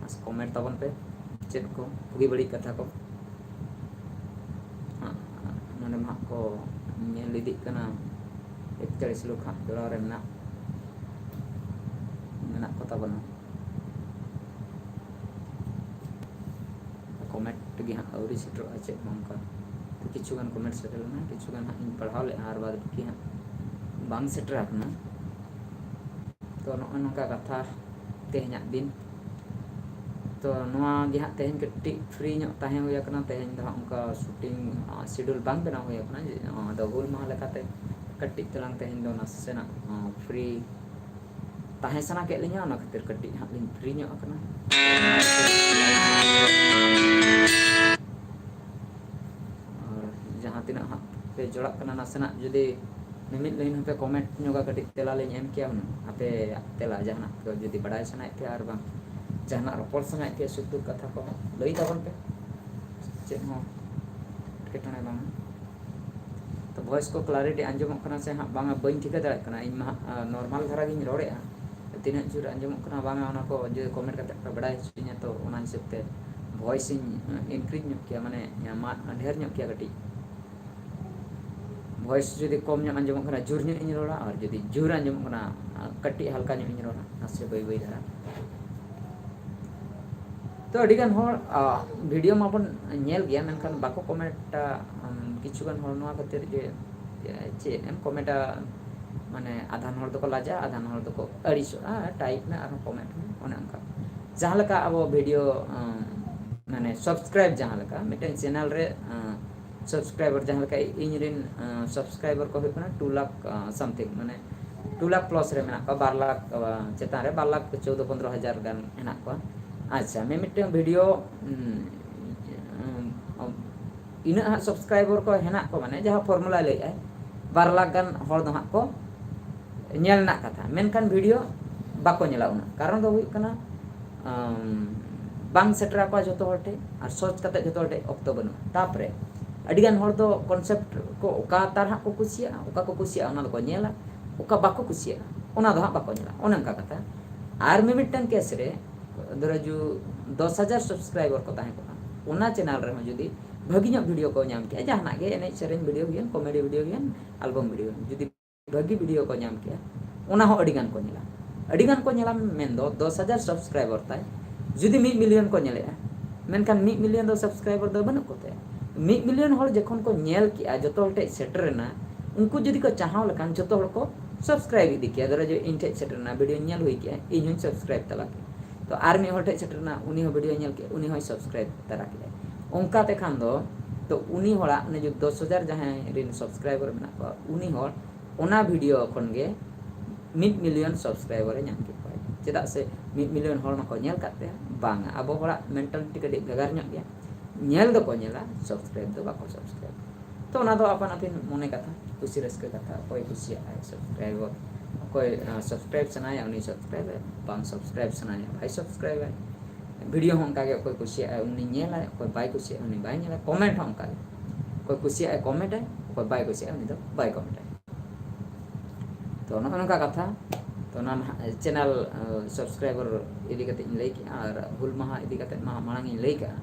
ᱢᱟᱥᱮ ᱠᱚᱢᱮᱱᱴ ᱛᱟᱵᱚᱱ ᱯᱮ, ᱪᱮᱫ ᱠᱚ ᱵᱩᱜᱤ ᱵᱟᱹᱲᱤᱡ ᱠᱟᱛᱷᱟ ᱠᱚ᱾ ᱦᱟᱸᱜ, ᱱᱚᱰᱮ ᱢᱟ ᱦᱟᱸᱜ ᱠᱚ ᱧᱮᱞ ᱤᱫᱤᱜ ᱠᱟᱱᱟ ᱮᱠᱛᱟᱲᱤᱥ ᱞᱳᱠ ᱦᱟᱸᱜ ᱡᱚᱲᱟᱣ ᱨᱮ ᱢᱮᱱᱟᱜ, ᱢᱮᱱᱟᱜ ᱠᱚ ᱛᱟᱵᱚᱱᱟ᱾ ᱠᱚᱢᱮᱱᱴ ᱜᱮ ᱦᱟᱸᱜ ᱟᱹᱣᱨᱤ ᱥᱮᱴᱮᱨᱚᱜᱼᱟ ᱪᱮᱫ ᱦᱚᱸ ᱚᱱᱠᱟ᱾ ᱛᱚ ᱠᱤᱪᱷᱩ ᱜᱟᱱ ᱠᱚᱢᱮᱱᱴ ᱥᱮᱴᱮᱨ ᱞᱮᱱᱟ, ᱠᱤᱪᱷᱩ ᱜᱟᱱ ᱦᱟᱸᱜ ᱤᱧ ᱯᱟᱲᱦᱟᱣ ᱞᱮᱫᱼᱟ, ᱟᱨ ᱵᱟᱫᱽ ᱵᱟᱹᱠᱤ ᱦᱟᱸᱜ ᱵᱟᱝ ᱥᱮᱴᱮᱨ ᱟᱠᱟᱱᱟ᱾ ᱛᱚ ᱱᱚᱜᱼᱚᱭ ᱱᱚᱝᱠᱟ ᱠᱟᱛᱷᱟ ᱛᱮᱦᱮᱧᱟᱜ ᱫᱤᱱ᱾ ᱛᱚ ᱱᱚᱣᱟ ᱜᱮ ᱦᱟᱸᱜ ᱛᱮᱦᱮᱧ ᱠᱟᱹᱴᱤᱡ free ᱧᱚᱜ ᱛᱟᱦᱮᱸ ᱦᱩᱭ ᱟᱠᱟᱱᱟ᱾ ᱛᱮᱦᱮᱧ ᱫᱚ ᱦᱟᱸᱜ ᱚᱱᱠᱟ shooting, ᱟᱸ, schedule ᱵᱟᱝ ᱵᱮᱱᱟᱣ ᱦᱩᱭ ᱟᱠᱟᱱᱟ᱾ ᱡᱮ, ᱟᱸ, ᱟᱫᱚ ᱦᱩᱞ ᱢᱟᱦᱟ ᱞᱮᱠᱟᱛᱮ ᱠᱟᱹᱴᱤᱡ ᱛᱟᱞᱟᱝ ᱛᱮᱦᱮᱧ ᱫᱚ ᱱᱟᱥᱮᱱᱟᱜ, ᱟᱸ, free ᱛᱟᱦᱮᱸ ᱥᱟᱱᱟ ᱠᱮᱫ ᱞᱤᱧᱟ, ᱚᱱᱟ ᱠᱷᱟᱹᱛᱤᱨ ᱠᱟᱹᱴᱤᱡ ᱦᱟᱸᱜ ᱞᱤᱧ free ᱧᱚᱜ ᱟᱠᱟᱱᱟ᱾ ᱟᱨ ᱡᱟᱦᱟᱸ ᱛᱤᱱᱟᱹᱜ ᱦᱟᱸᱜ ᱯᱮ ᱡᱚᱲᱟᱜ ᱠᱟᱱᱟ, ᱱᱟᱥᱮᱱᱟᱜ ᱡᱩᱫᱤ ᱢᱤᱢᱤᱫ line ᱦᱚᱸᱯᱮ comment ᱧᱚᱜᱟ, ᱠᱟᱹᱴᱤᱡ ᱛᱮᱞᱟ ᱞᱤᱧ ᱮᱢ ᱠᱮᱭᱟ ᱦᱩᱱᱟᱹᱝ᱾ ᱟᱯᱮᱭᱟᱜ ᱛᱮᱞᱟ ᱡᱟᱦᱟᱱᱟᱜ ᱠᱚ ᱡᱩᱫᱤ ᱵᱟᱰᱟᱭ ᱥᱟᱱᱟᱭᱮᱫ ᱯᱮᱭᱟ ᱟᱨ ᱵᱟᱝ ᱡᱟᱦᱟᱱᱟᱜ ᱨᱚᱯᱚᱲ ᱥᱟᱱᱟᱭᱮᱫ ᱯᱮᱭᱟ, ᱥᱩᱠ ᱫᱩᱠ ᱠᱟᱛᱷᱟ ᱠᱚ ᱞᱟᱹᱭ ᱛᱟᱵᱚᱱ ᱯᱮ, ᱪᱮᱫ ᱦᱚᱸ ᱮᱴᱠᱮᱴᱚᱬᱮ ᱵᱟᱝᱟ᱾ ᱛᱚ voice ᱠᱚ clarity ᱟᱸᱡᱚᱢᱚᱜ ᱠᱟᱱᱟ ᱥᱮ ᱦᱟᱸᱜ ᱵᱟᱝᱟ, ᱵᱟᱹᱧ ᱴᱷᱤᱠᱟᱹ ᱫᱟᱲᱮᱭᱟᱜ ᱠᱟᱱᱟ᱾ ᱤᱧ ᱢᱟ ᱦᱟᱸᱜ, ᱟ, normal ᱫᱷᱟᱨᱟ ᱜᱤᱧ ᱨᱚᱲᱮᱫᱼᱟ, ᱛᱤᱱᱟᱹᱜ ᱡᱳᱨ ᱟᱸᱡᱚᱢᱚᱜ ᱠᱟᱱᱟ ᱵᱟᱝᱟ, ᱚᱱᱟ ᱠᱚ ᱡᱩᱫᱤ comment ᱠᱟᱛᱮ ᱯᱮ ᱵᱟᱲᱟᱭ ᱦᱚᱪᱚᱧᱟ, ᱛᱚ ᱚᱱᱟ ᱦᱤᱥᱟᱹᱵ ᱛᱮ voice ᱤᱧ, ᱟ, increase ᱧᱚᱜ ᱠᱮᱭᱟ, ᱢᱟᱱᱮ, ᱟ, ᱢᱟ-, ᱰᱷᱮᱨ ᱧᱚᱜ ᱠᱮᱭᱟ ᱠᱟᱹᱴᱤᱡ᱾ Voice ᱡᱩᱫᱤ ᱠᱚᱢ ᱧᱚᱜ ᱟᱸᱡᱚᱢᱚᱜ ᱠᱟᱱᱟ, ᱡᱳᱨ ᱧᱚᱜ ᱤᱧ ᱨᱚᱲᱟ, ᱟᱨ ᱡᱩᱫᱤ ᱡᱳᱨ ᱟᱸᱡᱚᱢᱚᱜ ᱠᱟᱱᱟ, ᱟ, ᱠᱟᱹᱴᱤᱡ ᱦᱟᱞᱠᱟ ᱧᱚᱜ ᱤᱧ ᱨᱚᱲᱟ, ᱱᱟᱥᱮ ᱵᱟᱹᱭ ᱵᱟᱹᱭ ᱫᱷᱟᱨᱟ᱾ ᱛᱚ ᱟᱹᱰᱤᱜᱟᱱ ᱦᱚᱲ, ᱟ, video ᱢᱟᱵᱚᱱ ᱧᱮᱞ ᱜᱮᱭᱟ, ᱢᱮᱱᱠᱷᱟᱱ ᱵᱟᱠᱚ comment ᱟ᱾ ᱟᱢ, ᱠᱤᱪᱷᱩᱜᱟᱱ ᱦᱚᱲ ᱱᱚᱣᱟ ᱠᱷᱟᱹᱛᱤᱨ ᱡᱮ, ᱪᱮᱫ ᱮᱢ comment ᱟ, ᱢᱟᱱᱮ ᱟᱫᱷᱟᱱ ᱦᱚᱲ ᱫᱚᱠᱚ ᱞᱟᱡᱟᱜᱼᱟ, ᱟᱫᱷᱟᱱ ᱦᱚᱲ ᱫᱚᱠᱚ ᱟᱹᱲᱤᱥᱚᱜᱼᱟ, type ᱢᱮ ᱟᱨᱦᱚᱸ comment ᱢᱮ, ᱚᱱᱮ ᱚᱱᱠᱟ᱾ ᱡᱟᱦᱟᱸ ᱞᱮᱠᱟ ᱟᱵᱚ video, ᱟᱢ, ᱢᱟᱱᱮ subscribe ᱡᱟᱦᱟᱸ ᱞᱮᱠᱟ ᱢᱤᱫᱴᱮᱱ channel ᱨᱮ, ᱟᱢ, subscriber ᱡᱟᱦᱟᱸ ᱞᱮᱠᱟ ᱤᱧ ᱨᱮᱱ, ᱟᱢ, subscriber ᱠᱚ ᱦᱩᱭᱩᱜ ᱠᱟᱱᱟ two lakh, ᱟᱢ, something, ᱢᱟᱱᱮ two lakh plus ᱨᱮ ᱢᱮᱱᱟᱜ ᱠᱚᱣᱟ, ᱵᱟᱨ ᱞᱟᱠᱷ, ᱟᱢ, ᱪᱮᱛᱟᱱ ᱨᱮ ᱵᱟᱨ ᱞᱟᱠᱷ ᱪᱳᱫᱽᱫᱳ ᱯᱚᱱᱫᱽᱨᱚ ᱦᱟᱡᱟᱨ ᱜᱟᱱ ᱦᱮᱱᱟᱜ ᱠᱚᱣᱟ᱾ ᱟᱪᱪᱷᱟ, ᱢᱤᱢᱤᱫᱴᱟᱝ video, ᱩᱢ, ᱩᱢ, ᱤᱱᱟᱹᱜ ᱦᱟᱸᱜ subscriber ᱠᱚ ᱦᱮᱱᱟᱜ ᱠᱚ, ᱢᱟᱱᱮ ᱡᱟᱦᱟᱸ formula ᱞᱟᱹᱭᱮᱫᱼᱟᱭ, ᱵᱟᱨ ᱞᱟᱠᱷ ᱜᱟᱱ ᱦᱚᱲ ᱫᱚ ᱦᱟᱸᱜ ᱠᱚ ᱧᱮᱞ ᱨᱮᱱᱟᱜ ᱠᱟᱛᱷᱟ, ᱢᱮᱱᱠᱷᱟᱱ video ᱵᱟᱠᱚ ᱧᱮᱞᱟ ᱩᱱᱟᱹᱜ᱾ ᱠᱟᱨᱚᱱ ᱫᱚ ᱦᱩᱭᱩᱜ ᱠᱟᱱᱟ, ᱟᱢ, ᱵᱟᱝ ᱥᱮᱴᱮᱨ ᱟᱠᱚᱣᱟ ᱡᱷᱚᱛᱚ ᱦᱚᱲ ᱴᱷᱮᱱ, ᱟᱨ search ᱠᱟᱛᱮ ᱡᱷᱚᱛᱚ ᱦᱚᱲ ᱴᱷᱮᱱ ᱚᱠᱛᱚ ᱵᱟᱹᱱᱩᱜᱼᱟ᱾ ᱛᱟᱯᱚᱨᱮ ᱟᱹᱰᱤᱜᱟᱱ ᱦᱚᱲ ᱫᱚ concept ᱠᱚ ᱚᱠᱟ ᱛᱟᱨ ᱦᱟᱸᱜ ᱠᱚ ᱠᱩᱥᱤᱭᱟᱜᱼᱟ, ᱚᱠᱟ ᱠᱚ ᱠᱩᱥᱤᱭᱟᱜᱼᱟ ᱚᱱᱟ ᱫᱚᱠᱚ ᱧᱮᱞᱟ, ᱚᱠᱟ ᱵᱟᱠᱚ ᱠᱩᱥᱤᱭᱟᱜᱼᱟ ᱚᱱᱟ ᱫᱚ ᱦᱟᱸᱜ ᱵᱟᱠᱚ ᱧᱮᱞᱟ, ᱚᱱᱮ ᱚᱱᱠᱟ ᱠᱟᱛᱷᱟ᱾ ᱟᱨ ᱢᱤᱢᱤᱫᱴᱟᱝ case ᱨᱮ ᱫᱷᱚᱨᱚ ᱡᱩ ᱫᱚᱥ ᱦᱟᱡᱟᱨ subscriber ᱠᱚ ᱛᱟᱦᱮᱸ ᱠᱚᱜᱼᱟ, ᱚᱱᱟ channel ᱨᱮᱦᱚᱸ ᱡᱩᱫᱤ ᱵᱷᱟᱹᱜᱤ ᱧᱚᱜ video ᱠᱚ ᱧᱟᱢ ᱠᱮᱭᱟ, ᱡᱟᱦᱟᱱᱟᱜ ᱜᱮ, ᱮᱱᱮᱡ ᱥᱮᱨᱮᱧ video ᱦᱩᱭᱮᱱ, comedy video ᱦᱩᱭᱮᱱ, album video ᱦᱩᱭᱮᱱ, ᱡᱩᱫᱤ ᱵᱷᱟᱹᱜᱤ video ᱠᱚ ᱧᱟᱢ ᱠᱮᱭᱟ, ᱚᱱᱟ ᱦᱚᱸ ᱟᱹᱰᱤ ᱜᱟᱱ ᱠᱚ ᱧᱮᱞᱟ᱾ ᱟᱹᱰᱤ ᱜᱟᱱ ᱠᱚ ᱧᱮᱞᱟ ᱢᱮᱱᱫᱚ ᱫᱚᱥ ᱦᱟᱡᱟᱨ subscriber ᱛᱟᱭ, ᱡᱩᱫᱤ ᱢᱤᱫ million ᱠᱚ ᱧᱮᱞᱮᱜᱼᱟ, ᱢᱮᱱᱠᱷᱟᱱ ᱢᱤᱫ million ᱫᱚ subscriber ᱫᱚ ᱵᱟᱹᱱᱩᱜ ᱠᱚᱛᱮ᱾ ᱢᱤᱫ million ᱦᱚᱲ ᱡᱚᱠᱷᱚᱱ ᱠᱚ ᱧᱮᱞ ᱠᱮᱜᱼᱟ, ᱡᱚᱛᱚ ᱦᱚᱲ ᱴᱷᱮᱡ ᱥᱮᱴᱮᱨ ᱮᱱᱟ, ᱩᱱᱠᱩ ᱡᱩᱫᱤ ᱠᱚ ᱪᱟᱦᱟᱣ ᱞᱮᱠᱷᱟᱱ ᱡᱚᱛᱚ ᱦᱚᱲ ᱠᱚ subscribe ᱤᱫᱤ ᱠᱮᱭᱟ᱾ ᱫᱷᱚᱨᱚ ᱡᱮ ᱤᱧ ᱴᱷᱮᱡ ᱥᱮᱴᱮᱨ ᱮᱱᱟ, video ᱧᱮᱞ ᱦᱩᱭ ᱠᱮᱜᱼᱟ, ᱤᱧ ᱦᱚᱸᱧ subscribe ᱛᱟᱞᱟ ᱠᱮᱜᱼᱟ᱾ ᱛᱚ ᱟᱨ ᱢᱤᱫ ᱦᱚᱲ ᱴᱷᱮᱡ ᱥᱮᱴᱮᱨ ᱮᱱᱟ, ᱩᱱᱤ ᱦᱚᱸ video ᱧᱮᱞ ᱠᱮᱜᱼᱟ, ᱩᱱᱤ ᱦᱚᱸᱭ subscribe ᱛᱟᱨᱟ ᱠᱮᱜᱼᱟ᱾ ᱚᱱᱠᱟ ᱛᱮᱠᱷᱟᱱ ᱫᱚ, ᱛᱚ ᱩᱱᱤ ᱦᱚᱲᱟᱜ ᱩᱱᱤ ᱡᱩᱫᱤ ᱫᱚᱥ ᱦᱟᱡᱟᱨ ᱡᱟᱦᱟᱸᱭ ᱨᱮᱱ subscriber ᱢᱮᱱᱟᱜ ᱠᱚᱣᱟ, ᱩᱱᱤ ᱦᱚᱲ ᱚᱱᱟ video ᱠᱷᱚᱱ ᱜᱮ ᱢᱤᱫ million subscriber ᱮ ᱧᱟᱢ ᱠᱮᱫ ᱠᱚᱣᱟ᱾ ᱪᱮᱫᱟᱜ ᱥᱮ ᱢᱤᱫ million ᱦᱚᱲ ᱢᱟᱠᱚ ᱧᱮᱞ ᱠᱟᱫ ᱛᱟᱭᱟ᱾ ᱵᱟᱝ, ᱟᱵᱚ ᱦᱚᱲᱟᱜ mentality ᱠᱟᱹᱴᱤᱡ ᱵᱷᱮᱜᱟᱨ ᱧᱚᱜ ᱜᱮᱭᱟ, ᱧᱮᱞ ᱫᱚᱠᱚ ᱧᱮᱞᱟ, subscribe ᱫᱚ ᱵᱟᱠᱚ subscribe᱾ ᱛᱚ ᱚᱱᱟ ᱫᱚ ᱟᱯᱟᱱ ᱟᱹᱯᱤᱱ ᱢᱚᱱᱮ ᱠᱟᱛᱷᱟ, ᱠᱩᱥᱤ ᱨᱟᱹᱥᱠᱟᱹ ᱠᱟᱛᱷᱟ, ᱚᱠᱚᱭ ᱠᱩᱥᱤᱭᱟᱜᱼᱟᱭ subscribe, ᱚᱠᱚᱭ, ᱟᱸ, subscribe ᱥᱟᱱᱟᱭᱟ ᱩᱱᱤ subscribe ᱟᱭ, ᱵᱟᱝ subscribe ᱥᱟᱱᱟᱭᱟ ᱵᱟᱭ subscribe ᱟᱭ᱾ video ᱦᱚᱸ ᱚᱱᱠᱟᱜᱮ, ᱚᱠᱚᱭ ᱠᱩᱥᱤᱭᱟᱜᱼᱟᱭ ᱩᱱᱤ ᱧᱮᱞᱟᱭ, ᱚᱠᱚᱭ ᱵᱟᱭ ᱠᱩᱥᱤᱭᱟᱜᱼᱟ ᱩᱱᱤ ᱵᱟᱭ ᱧᱮᱞᱟ᱾ comment ᱦᱚᱸ ᱚᱱᱠᱟᱜᱮ, ᱚᱠᱚᱭ ᱠᱩᱥᱤᱭᱟᱜᱼᱟᱭ comment ᱟᱭ, ᱚᱠᱚᱭ ᱵᱟᱭ ᱠᱩᱥᱤᱭᱟᱜᱼᱟ, ᱩᱱᱤ ᱫᱚ ᱵᱟᱭ ᱠᱚᱢᱮᱱᱴᱟ᱾ ᱛᱚ, ᱱᱚᱜᱼᱚ ᱱᱚᱝᱠᱟ ᱠᱟᱛᱷᱟ᱾ ᱛᱚ, ᱚᱱᱟ ᱱᱟᱦᱟᱜ ᱪᱮᱱᱮᱞ, ᱟᱸ, ᱥᱟᱵᱥᱠᱨᱟᱭᱵᱟᱨ ᱤᱫᱤ ᱠᱟᱛᱮ ᱤᱧ ᱞᱟᱹᱭ ᱠᱮᱜᱼᱟ, ᱟᱨ ᱦᱩᱞ ᱢᱟᱦᱟ ᱤᱫᱤ ᱠᱟᱛᱮ ᱢᱟ ᱢᱟᱲᱟᱝ ᱤᱧ ᱞᱟᱹᱭ ᱠᱟᱜᱼᱟ᱾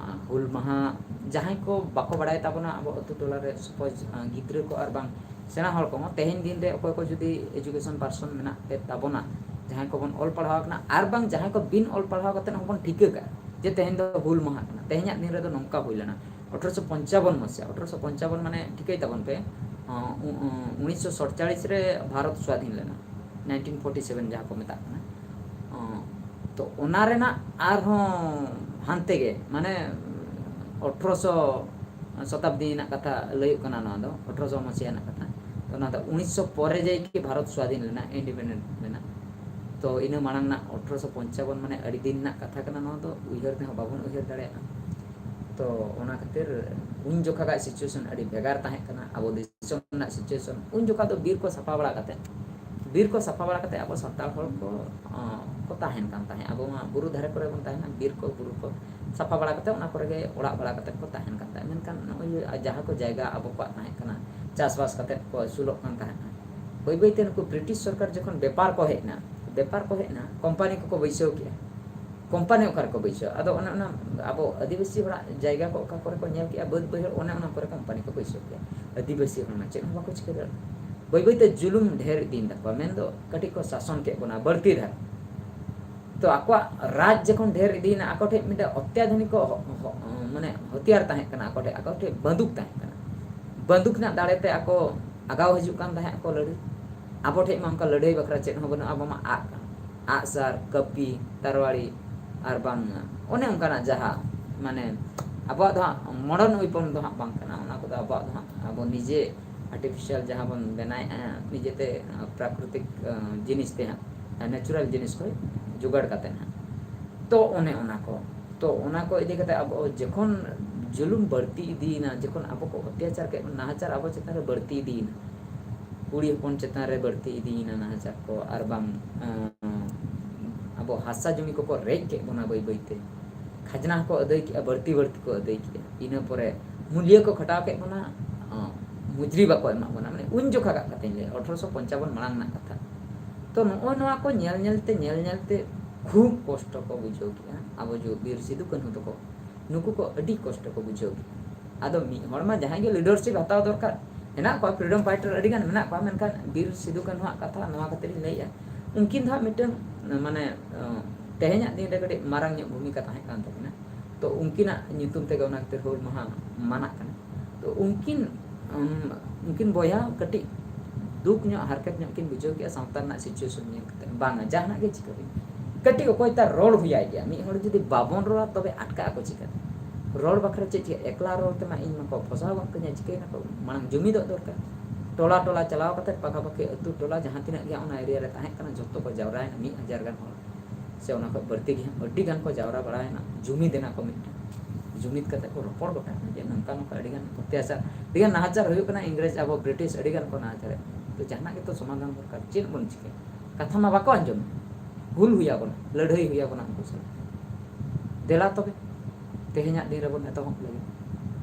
ᱟᱸ, ᱦᱩᱞ ᱢᱟᱦᱟ ᱡᱟᱦᱟᱸᱭ ᱠᱚ ᱵᱟᱠᱚ ᱵᱟᱲᱟᱭ ᱛᱟᱵᱚᱱᱟ, ᱟᱵᱚ ᱟᱹᱛᱩ ᱴᱚᱞᱟ ᱨᱮ suppose, ᱟᱸ, ᱜᱤᱫᱽᱨᱟᱹ ᱠᱚ ᱟᱨ ᱵᱟᱝ ᱥᱮᱬᱟ ᱦᱚᱲ ᱠᱚᱦᱚᱸ, ᱛᱮᱦᱮᱧ ᱫᱤᱱ ᱨᱮ ᱚᱠᱚᱭ ᱠᱚ ᱡᱩᱫᱤ education person ᱢᱮᱱᱟᱜ ᱯᱮ ᱛᱟᱵᱚᱱᱟ, ᱡᱟᱦᱟᱸᱭ ᱠᱚᱵᱚᱱ ᱚᱞ ᱯᱟᱲᱦᱟᱣ ᱠᱟᱱᱟ ᱟᱨ ᱵᱟᱝ ᱡᱟᱦᱟᱸᱭ ᱠᱚ ᱵᱤᱱ ᱚᱞ ᱯᱟᱲᱦᱟᱣ ᱠᱟᱛᱮ ᱦᱚᱸᱵᱚᱱ ᱴᱷᱤᱠᱟᱹ ᱠᱟᱜᱼᱟ ᱡᱮ ᱛᱮᱦᱮᱧ ᱫᱚ ᱦᱩᱞ ᱢᱟᱦᱟ ᱠᱟᱱᱟ, ᱛᱮᱦᱮᱧᱟᱜ ᱫᱤᱱ ᱨᱮᱫᱚ ᱱᱚᱝᱠᱟ ᱦᱩᱭ ᱞᱮᱱᱟ, ᱟᱴᱷᱨᱚᱥᱚ ᱯᱚᱧᱪᱟᱵᱚᱱ ᱢᱟᱥᱮ, ᱟᱴᱷᱨᱚᱥᱚ ᱯᱚᱧᱪᱟᱵᱚᱱ ᱢᱟᱱᱮ ᱴᱷᱤᱠᱟᱹᱭ ᱛᱟᱵᱚᱱ ᱯᱮ, ᱟᱸ, ᱩ-, ᱩ-, ᱩᱱᱤᱥᱥᱚ ᱥᱟᱛᱪᱟᱞᱤᱥ ᱨᱮ ᱵᱷᱟᱨᱚᱛ ᱥᱣᱟᱫᱷᱤᱱ ᱞᱮᱱᱟ, nineteen forty seven ᱡᱟᱦᱟᱸ ᱠᱚ ᱢᱮᱛᱟᱜ ᱠᱟᱱᱟ᱾ ᱟᱸ, ᱛᱚ ᱚᱱᱟ ᱨᱮᱱᱟᱜ ᱟᱨᱦᱚᱸ ᱦᱟᱱᱛᱮ ᱜᱮ, ᱢᱟᱱᱮ ᱟᱴᱷᱨᱚᱥᱚ ᱥᱚᱛᱟᱵᱫᱤ ᱨᱮᱱᱟᱜ ᱠᱟᱛᱷᱟ ᱞᱟᱹᱭᱚᱜ ᱠᱟᱱᱟ ᱱᱚᱣᱟ ᱫᱚ, ᱟᱴᱷᱨᱚᱥᱚ ᱢᱟᱥᱤᱦᱟ ᱨᱮᱱᱟᱜ ᱠᱟᱛᱷᱟ᱾ ᱛᱚ ᱚᱱᱟ ᱫᱚ ᱩᱱᱤᱥᱥᱚ ᱯᱚᱨᱮ ᱡᱟᱭᱠᱤ ᱵᱷᱟᱨᱚᱛ ᱥᱣᱟᱫᱷᱤᱱ ᱞᱮᱱᱟ, independent ᱞᱮᱱᱟ᱾ ᱛᱚ ᱤᱱᱟᱹ ᱢᱟᱲᱟᱝ ᱨᱮᱱᱟᱜ ᱟᱴᱷᱨᱚᱥᱚ ᱯᱚᱧᱪᱟᱵᱚᱱ ᱢᱟᱱᱮ ᱟᱹᱰᱤ ᱫᱤᱱ ᱨᱮᱱᱟᱜ ᱠᱟᱛᱷᱟ ᱠᱟᱱᱟ, ᱱᱚᱣᱟ ᱫᱚ ᱩᱭᱦᱟᱹᱨ ᱛᱮᱦᱚᱸ ᱵᱟᱵᱚᱱ ᱩᱭᱦᱟᱹᱨ ᱫᱟᱲᱮᱭᱟᱜᱼᱟ᱾ ᱛᱚ ᱚᱱᱟ ᱠᱷᱟᱹᱛᱤᱨ ᱩᱱ ᱡᱚᱠᱷᱟᱜᱟᱜ situation ᱟᱹᱰᱤ ᱵᱷᱮᱜᱟᱨ ᱛᱟᱦᱮᱸ ᱠᱟᱱᱟ᱾ ᱟᱵᱚ ᱫᱤᱥᱚᱢ ᱨᱮᱱᱟᱜ situation ᱩᱱ ᱡᱚᱠᱷᱟ ᱫᱚ ᱵᱤᱨ ᱠᱚ ᱥᱟᱯᱷᱟ ᱵᱟᱲᱟ ᱠᱟᱛᱮ, ᱵᱤᱨ ᱠᱚ ᱥᱟᱯᱷᱟ ᱵᱟᱲᱟ ᱠᱟᱛᱮ ᱟᱵᱚ ᱥᱟᱱᱛᱟᱲ ᱦᱚᱲ ᱠᱚ, ᱟᱸ, ᱠᱚ ᱛᱟᱦᱮᱱ ᱠᱟᱱ ᱛᱟᱦᱮᱸᱫ᱾ ᱟᱵᱚ ᱢᱟ ᱵᱩᱨᱩ ᱫᱷᱟᱨᱮ ᱠᱚᱨᱮ ᱵᱚᱱ ᱛᱟᱦᱮᱱᱟ, ᱵᱤᱨ ᱠᱚ ᱵᱩᱨᱩ ᱠᱚ ᱥᱟᱯᱷᱟ ᱵᱟᱲᱟ ᱠᱟᱛᱮ ᱚᱱᱟ ᱠᱚᱨᱮ ᱜᱮ ᱚᱲᱟᱜ ᱵᱟᱲᱟ ᱠᱟᱛᱮ ᱠᱚ ᱛᱟᱦᱮᱱ ᱠᱟᱱ ᱛᱟᱦᱮᱸᱫ᱾ ᱢᱮᱱᱠᱷᱟᱱ ᱱᱚᱜᱼᱚᱭ ᱡᱮ ᱡᱟᱦᱟᱸ ᱠᱚ ᱡᱟᱭᱜᱟ ᱟᱵᱚ ᱠᱚᱣᱟᱜ ᱛᱟᱦᱮᱸ ᱠᱟᱱᱟ, ᱪᱟᱥᱵᱟᱥ ᱠᱟᱛᱮ ᱠᱚ ᱟᱹᱥᱩᱞᱚᱜ ᱠᱟᱱ ᱛᱟᱦᱮᱸᱫ, ᱵᱟᱹᱭ ᱵᱟᱹᱭ ᱛᱮ ᱱᱩᱠᱩ ᱵᱨᱤᱴᱤᱥ ᱥᱚᱨᱠᱟᱨ ᱡᱚᱠᱷᱚᱱ ᱵᱮᱯᱟᱨ ᱠᱚ ᱦᱮᱡ ᱮᱱᱟ, ᱵᱮᱯᱟᱨ ᱠᱚ ᱦᱮᱡ ᱮᱱᱟ, ᱠᱳᱢᱯᱟᱱᱤ ᱠᱚᱠᱚ ᱵᱟᱹᱭᱥᱟᱹᱣ ᱠᱮᱜᱼᱟ᱾ ᱠᱳᱢᱯᱟᱱᱤ ᱚᱠᱟ ᱨᱮᱠᱚ ᱵᱟᱹᱭᱥᱟᱹᱣᱟ? ᱟᱫᱚ ᱚᱱᱮ ᱚᱱᱟ ᱟᱵᱚ ᱟᱹᱫᱤᱵᱟᱹᱥᱤ ᱦᱚᱲᱟᱜ ᱡᱟᱭᱜᱟ ᱠᱚ ᱚᱠᱟ ᱠᱚᱨᱮ ᱠᱚ ᱧᱮᱞ ᱠᱮᱜᱼᱟ, ᱵᱟᱹᱫᱽ ᱵᱟᱹᱭᱦᱟᱹᱲ, ᱚᱱᱮ ᱚᱱᱟ ᱠᱚᱨᱮ ᱠᱳᱢᱯᱟᱱᱤ ᱠᱚ ᱵᱟᱹᱭᱥᱟᱹᱣ ᱠᱮᱜᱼᱟ᱾ ᱟᱹᱫᱤᱵᱟᱹᱥᱤ ᱦᱚᱲ ᱢᱟ ᱪᱮᱫ ᱦᱚᱸ ᱵᱟᱠᱚ ᱪᱤᱠᱟᱹ ᱫᱟᱲᱮᱭᱟᱜᱼᱟ᱾ ᱵᱟᱹᱭ ᱵᱟᱹᱭ ᱛᱮ ᱡᱩᱞᱩᱢ ᱰᱷᱮᱨ ᱤᱫᱤᱭᱮᱱ ᱛᱟᱠᱚᱣᱟ, ᱢᱮᱱᱫᱚ ᱠᱟᱹᱴᱤᱡ ᱠᱚ ᱥᱟᱥᱚᱱ ᱠᱮᱫ ᱵᱚᱱᱟ ᱵᱟᱹᱲᱛᱤ ᱫᱷᱟᱨᱟ᱾ ᱛᱚ ᱟᱠᱚᱣᱟᱜ ᱨᱟᱡᱽ ᱡᱚᱠᱷᱚᱱ ᱰᱷᱮᱨ ᱤᱫᱤᱭᱮᱱᱟ, ᱟᱠᱚ ᱴᱷᱮᱱ ᱢᱤᱫᱴᱮᱱ ᱚᱛᱛᱟᱫᱷᱩᱱᱤᱠ ᱦᱚ-, ᱦᱚ-, ᱢᱟᱱᱮ ᱦᱚᱛᱤᱭᱟᱨ ᱛᱟᱦᱮᱸ ᱠᱟᱱᱟ, ᱟᱠᱚ ᱴᱷᱮᱱ, ᱟᱠᱚ ᱴᱷᱮᱱ ᱵᱟᱱᱫᱩᱠ ᱛᱟᱦᱮᱸ ᱠᱟᱱᱟ᱾ ᱵᱟᱱᱫᱩᱠ ᱨᱮᱱᱟᱜ ᱫᱟᱲᱮ ᱛᱮ ᱟᱠᱚ ᱟᱜᱟᱣ ᱦᱤᱡᱩᱜ ᱠᱟᱱ ᱛᱟᱦᱮᱸᱫ ᱟᱠᱚ ᱞᱟᱹᱲᱦᱟᱹᱭ᱾ ᱟᱵᱚ ᱴᱷᱮᱱ ᱢᱟ ᱚᱱᱠᱟ ᱞᱟᱹᱲᱦᱟᱹᱭ ᱵᱟᱠᱷᱨᱟ ᱪᱮᱫ ᱦᱚᱸ ᱵᱟᱹᱱᱩᱜᱼᱟ, ᱟᱵᱚ ᱢᱟ ᱟᱜ, ᱟᱜᱼᱥᱟᱨ, ᱠᱟᱹᱯᱤ, ᱛᱟᱨᱣᱟᱲᱤ, ᱟᱨ ᱵᱟᱝ ᱚᱱᱮ ᱚᱱᱠᱟᱱᱟᱜ ᱡᱟᱦᱟᱸ, ᱢᱟᱱᱮ, ᱟᱵᱚᱣᱟᱜ ᱫᱚ ᱦᱟᱸᱜ modern weapon ᱫᱚ ᱦᱟᱸᱜ ᱵᱟᱝ ᱠᱟᱱᱟ, ᱚᱱᱟ ᱠᱚᱫᱚ ᱟᱵᱚᱣᱟᱜ ᱫᱚ ᱦᱟᱸᱜ ᱟᱵᱚ ᱱᱤᱡᱮ artificial ᱡᱟᱦᱟᱸ ᱵᱚᱱ ᱵᱮᱱᱟᱣᱮᱫᱼᱟ, ᱱᱤᱡᱮᱛᱮ, ᱟᱸ, ᱯᱨᱟᱠᱨᱤᱛᱤᱠ, ᱟᱸ, ᱡᱤᱱᱤᱥ ᱛᱮ ᱦᱟᱸᱜ, natural ᱡᱤᱱᱤᱥ ᱠᱚ ᱡᱚᱜᱟᱲ ᱠᱟᱛᱮ ᱦᱟᱸᱜ᱾ ᱛᱚ ᱚᱱᱮ ᱚᱱᱟ ᱠᱚ, ᱛᱚ ᱚᱱᱟ ᱠᱚ ᱤᱫᱤ ᱠᱟᱛᱮ ᱟᱵᱚ ᱡᱚᱠᱷᱚᱱ ᱡᱩᱞᱩᱢ ᱵᱟᱹᱲᱛᱤ ᱤᱫᱤᱭᱮᱱᱟ, ᱡᱚᱠᱷᱚᱱ ᱟᱵᱚ ᱠᱚ ᱚᱛᱛᱟᱪᱟᱨ ᱠᱮᱫ ᱵᱚᱱᱟ, ᱱᱟᱦᱟᱪᱟᱨ ᱟᱵᱚ ᱪᱮᱛᱟᱱ ᱨᱮ ᱵᱟᱹᱲᱛᱤ ᱤᱫᱤᱭᱮᱱᱟ, ᱠᱩᱲᱤ ᱦᱚᱯᱚᱱ ᱪᱮᱛᱟᱱ ᱨᱮ ᱵᱟᱹᱲᱛᱤ ᱤᱫᱤᱭᱮᱱᱟ ᱱᱟᱦᱟᱪᱟᱨ ᱠᱚ, ᱟᱨ ᱵᱟᱝ, ᱟᱸ, ᱟᱵᱚ ᱦᱟᱥᱟ ᱡᱩᱢᱤ ᱠᱚᱠᱚ ᱨᱮᱡ ᱠᱮᱫ ᱵᱚᱱᱟ ᱵᱟᱹᱭ ᱵᱟᱹᱭ ᱛᱮ, ᱠᱷᱟᱡᱽᱱᱟ ᱦᱚᱸᱠᱚ ᱟᱹᱫᱟᱹᱭ ᱠᱮᱫᱼᱟ, ᱵᱟᱹᱲᱛᱤ ᱵᱟᱹᱲᱛᱤ ᱠᱚ ᱟᱹᱫᱟᱹᱭ ᱠᱮᱫᱼᱟ᱾ ᱤᱱᱟᱹ ᱯᱚᱨᱮ ᱢᱩᱞᱤᱭᱟᱹ ᱠᱚ ᱠᱷᱟᱴᱟᱣ ᱠᱮᱫ ᱵᱚᱱᱟ, ᱟᱸ, ᱢᱩᱡᱽᱨᱤ ᱵᱟᱠᱚ ᱮᱢᱟᱜ ᱵᱚᱱᱟ, ᱢᱟᱱᱮ ᱩᱱ ᱡᱚᱠᱷᱟ ᱠᱟᱜ ᱠᱟᱛᱷᱟᱧ ᱞᱟᱹᱭᱟ, ᱟᱴᱷᱨᱚᱥᱚ ᱯᱚᱧᱪᱟᱵᱚᱱ ᱢᱟᱲᱟᱝ ᱨᱮᱱᱟᱜ ᱠᱟᱛᱷᱟ᱾ ᱛᱚ ᱱᱚᱜᱼᱚᱭ ᱱᱚᱣᱟ ᱠᱚ ᱧᱮᱞ ᱧᱮᱞ ᱛᱮ, ᱧᱮᱞ ᱧᱮᱞ ᱛᱮ ᱠᱷᱩᱵ ᱠᱚᱥᱴᱚ ᱠᱚ ᱵᱩᱡᱷᱟᱹᱣ ᱠᱮᱜᱼᱟ ᱟᱵᱚ ᱡᱩ-, ᱵᱤᱨ ᱥᱤᱫᱩ ᱠᱟᱹᱱᱦᱩ ᱛᱟᱠᱚ, ᱱᱩᱠᱩ ᱠᱚ ᱟᱹᱰᱤ ᱠᱚᱥᱴᱚ ᱠᱚ ᱵᱩᱡᱷᱟᱹᱣ ᱠᱮᱜᱼᱟ᱾ ᱟᱫᱚ ᱢᱤᱫ ᱦᱚᱲ ᱢᱟ ᱡᱟᱦᱟᱸᱭ ᱜᱮ leadership ᱦᱟᱛᱟᱣ ᱫᱚᱨᱠᱟᱨ, ᱦᱮᱱᱟᱜ ᱠᱚᱣᱟ, freedom fighter ᱟᱹᱰᱤ ᱜᱟᱱ ᱢᱮᱱᱟᱜ ᱠᱚᱣᱟ, ᱢᱮᱱᱠᱷᱟᱱ ᱵᱤᱨ ᱥᱤᱫᱩ ᱠᱟᱹᱱᱦᱩᱣᱟᱜ ᱠᱟᱛᱷᱟ ᱱᱚᱣᱟ ᱠᱷᱟᱹᱛᱤᱨ ᱤᱧ ᱞᱟᱹᱭᱮᱜᱼᱟ, ᱩᱱᱠᱤᱱ ᱫᱚ ᱦᱟᱸᱜ ᱢᱤᱫᱴᱟᱝ, ᱢᱟᱱᱮ, ᱛᱮᱦᱮᱧᱟᱜ ᱫᱤᱱ ᱨᱮ ᱠᱟᱹᱴᱤᱡ ᱢᱟᱨᱟᱝ ᱧᱚᱜ ᱵᱷᱩᱢᱤᱠᱟ ᱛᱟᱦᱮᱸ ᱠᱟᱱ ᱛᱟᱹᱠᱤᱱᱟ᱾ ᱛᱚ ᱩᱱᱠᱤᱱᱟᱜ ᱧᱩᱛᱩᱢ ᱛᱮᱜᱮ ᱚᱱᱟ ᱠᱷᱟᱹᱛᱤᱨ ᱦᱩᱞ ᱢᱟᱦᱟ ᱢᱟᱱᱟᱜ ᱠᱟᱱᱟ᱾ ᱛᱚ ᱩᱱᱠᱤᱱ, ᱩᱢ, ᱩᱱᱠᱤᱱ ᱵᱚᱭᱦᱟ ᱠᱟᱹᱴᱤᱡ ᱫᱩᱠ ᱧᱚᱜ, ᱦᱟᱨᱠᱮᱛ ᱧᱚᱜ ᱠᱤᱱ ᱵᱩᱡᱷᱟᱹᱣ ᱠᱮᱜᱼᱟ ᱥᱟᱶᱛᱟ ᱨᱮᱱᱟᱜ situation ᱧᱮᱞ ᱠᱟᱛᱮ, ᱵᱟᱝᱟ, ᱡᱟᱦᱟᱱᱟᱜ ᱜᱮ ᱪᱤᱠᱟᱹ ᱦᱩᱭᱩᱜᱼᱟ, ᱠᱟᱹᱴᱤᱡ ᱚᱠᱚᱭ ᱛᱟᱨ ᱨᱚᱲ ᱦᱩᱭᱟᱭ ᱜᱮᱭᱟ᱾ ᱢᱤᱫ ᱦᱚᱲ ᱡᱩᱫᱤ ᱵᱟᱵᱚᱱ ᱨᱚᱲᱟ, ᱛᱚᱵᱮ ᱟᱴᱠᱟᱜ ᱟᱠᱚ ᱪᱤᱠᱟᱹᱛᱮ? ᱨᱚᱲ ᱵᱟᱠᱷᱨᱟ ᱪᱮᱫ ᱪᱤᱠᱟᱹ? ᱮᱠᱞᱟ ᱨᱚᱲ ᱛᱮᱢᱟ ᱤᱧ ᱢᱟᱠᱚ ᱯᱷᱚᱥᱟᱣ ᱜᱚᱫ ᱠᱟᱹᱧᱟ, ᱪᱤᱠᱟᱹᱭ ᱱᱟᱠᱚ? ᱢᱟᱲᱟᱝ ᱡᱩᱢᱤᱫᱚᱜ ᱫᱚᱨᱠᱟᱨ᱾ ᱴᱚᱞᱟ ᱴᱚᱞᱟ ᱪᱟᱞᱟᱣ ᱠᱟᱛᱮ, ᱯᱟᱠᱷᱟ ᱯᱟᱠᱷᱤ ᱟᱹᱛᱩ ᱴᱚᱞᱟ ᱡᱟᱦᱟᱸ ᱛᱤᱱᱟᱹᱜ ᱜᱮ ᱚᱱᱟ area ᱨᱮ ᱛᱟᱦᱮᱸ ᱠᱟᱱᱟ, ᱡᱷᱚᱛᱚ ᱠᱚ ᱡᱟᱣᱨᱟᱭᱮᱱᱟ, ᱢᱤᱫ ᱦᱟᱡᱟᱨ ᱜᱟᱱ ᱦᱚᱲ ᱥᱮ ᱚᱱᱟ ᱠᱷᱚᱱ ᱵᱟᱹᱲᱛᱤ ᱜᱮ ᱦᱟᱸᱜ ᱟᱹᱰᱤ ᱜᱟᱱ ᱠᱚ ᱡᱟᱣᱨᱟ ᱵᱟᱲᱟᱭᱮᱱᱟ, ᱡᱩᱢᱤᱫ ᱮᱱᱟ ᱠᱚ ᱢᱤᱫᱴᱟᱝ᱾ ᱡᱩᱢᱤᱫ ᱠᱟᱛᱮ ᱠᱚ ᱨᱚᱯᱚᱲ ᱜᱚᱴᱟ ᱠᱮᱫᱟ ᱡᱮ ᱱᱚᱝᱠᱟ ᱱᱚᱝᱠᱟ ᱟᱹᱰᱤ ᱜᱟᱱ ᱚᱛᱛᱟᱪᱟᱨ, ᱟᱹᱰᱤ ᱜᱟᱱ ᱱᱟᱦᱟᱪᱟᱨ ᱦᱩᱭᱩᱜ ᱠᱟᱱᱟ, ᱤᱝᱨᱮᱡᱽ ᱟᱵᱚ British ᱟᱹᱰᱤ ᱜᱟᱱ ᱠᱚ ᱱᱟᱦᱟᱪᱟᱨᱮᱫ, ᱛᱚ ᱡᱟᱦᱟᱱᱟᱜ ᱜᱮᱛᱚ ᱥᱚᱢᱟᱫᱷᱟᱱ ᱫᱚᱨᱠᱟᱨ, ᱪᱮᱫ ᱵᱚᱱ ᱪᱤᱠᱟᱹᱭᱟ? ᱠᱟᱛᱷᱟ ᱢᱟ ᱵᱟᱠᱚ ᱟᱸᱡᱚᱢ, ᱦᱩᱞ ᱦᱩᱭ ᱟᱵᱚᱱᱟ, ᱞᱟᱹᱲᱦᱟᱹᱭ ᱦᱩᱭ ᱟᱵᱚᱱᱟ ᱩᱱᱠᱩ ᱥᱟᱞᱟᱜ᱾ ᱫᱮᱞᱟ ᱛᱚᱵᱮ ᱛᱮᱦᱮᱧᱟᱜ ᱫᱤᱱ ᱨᱮᱵᱚᱱ ᱮᱛᱚᱦᱚᱵ ᱞᱟᱹᱜᱤᱫ᱾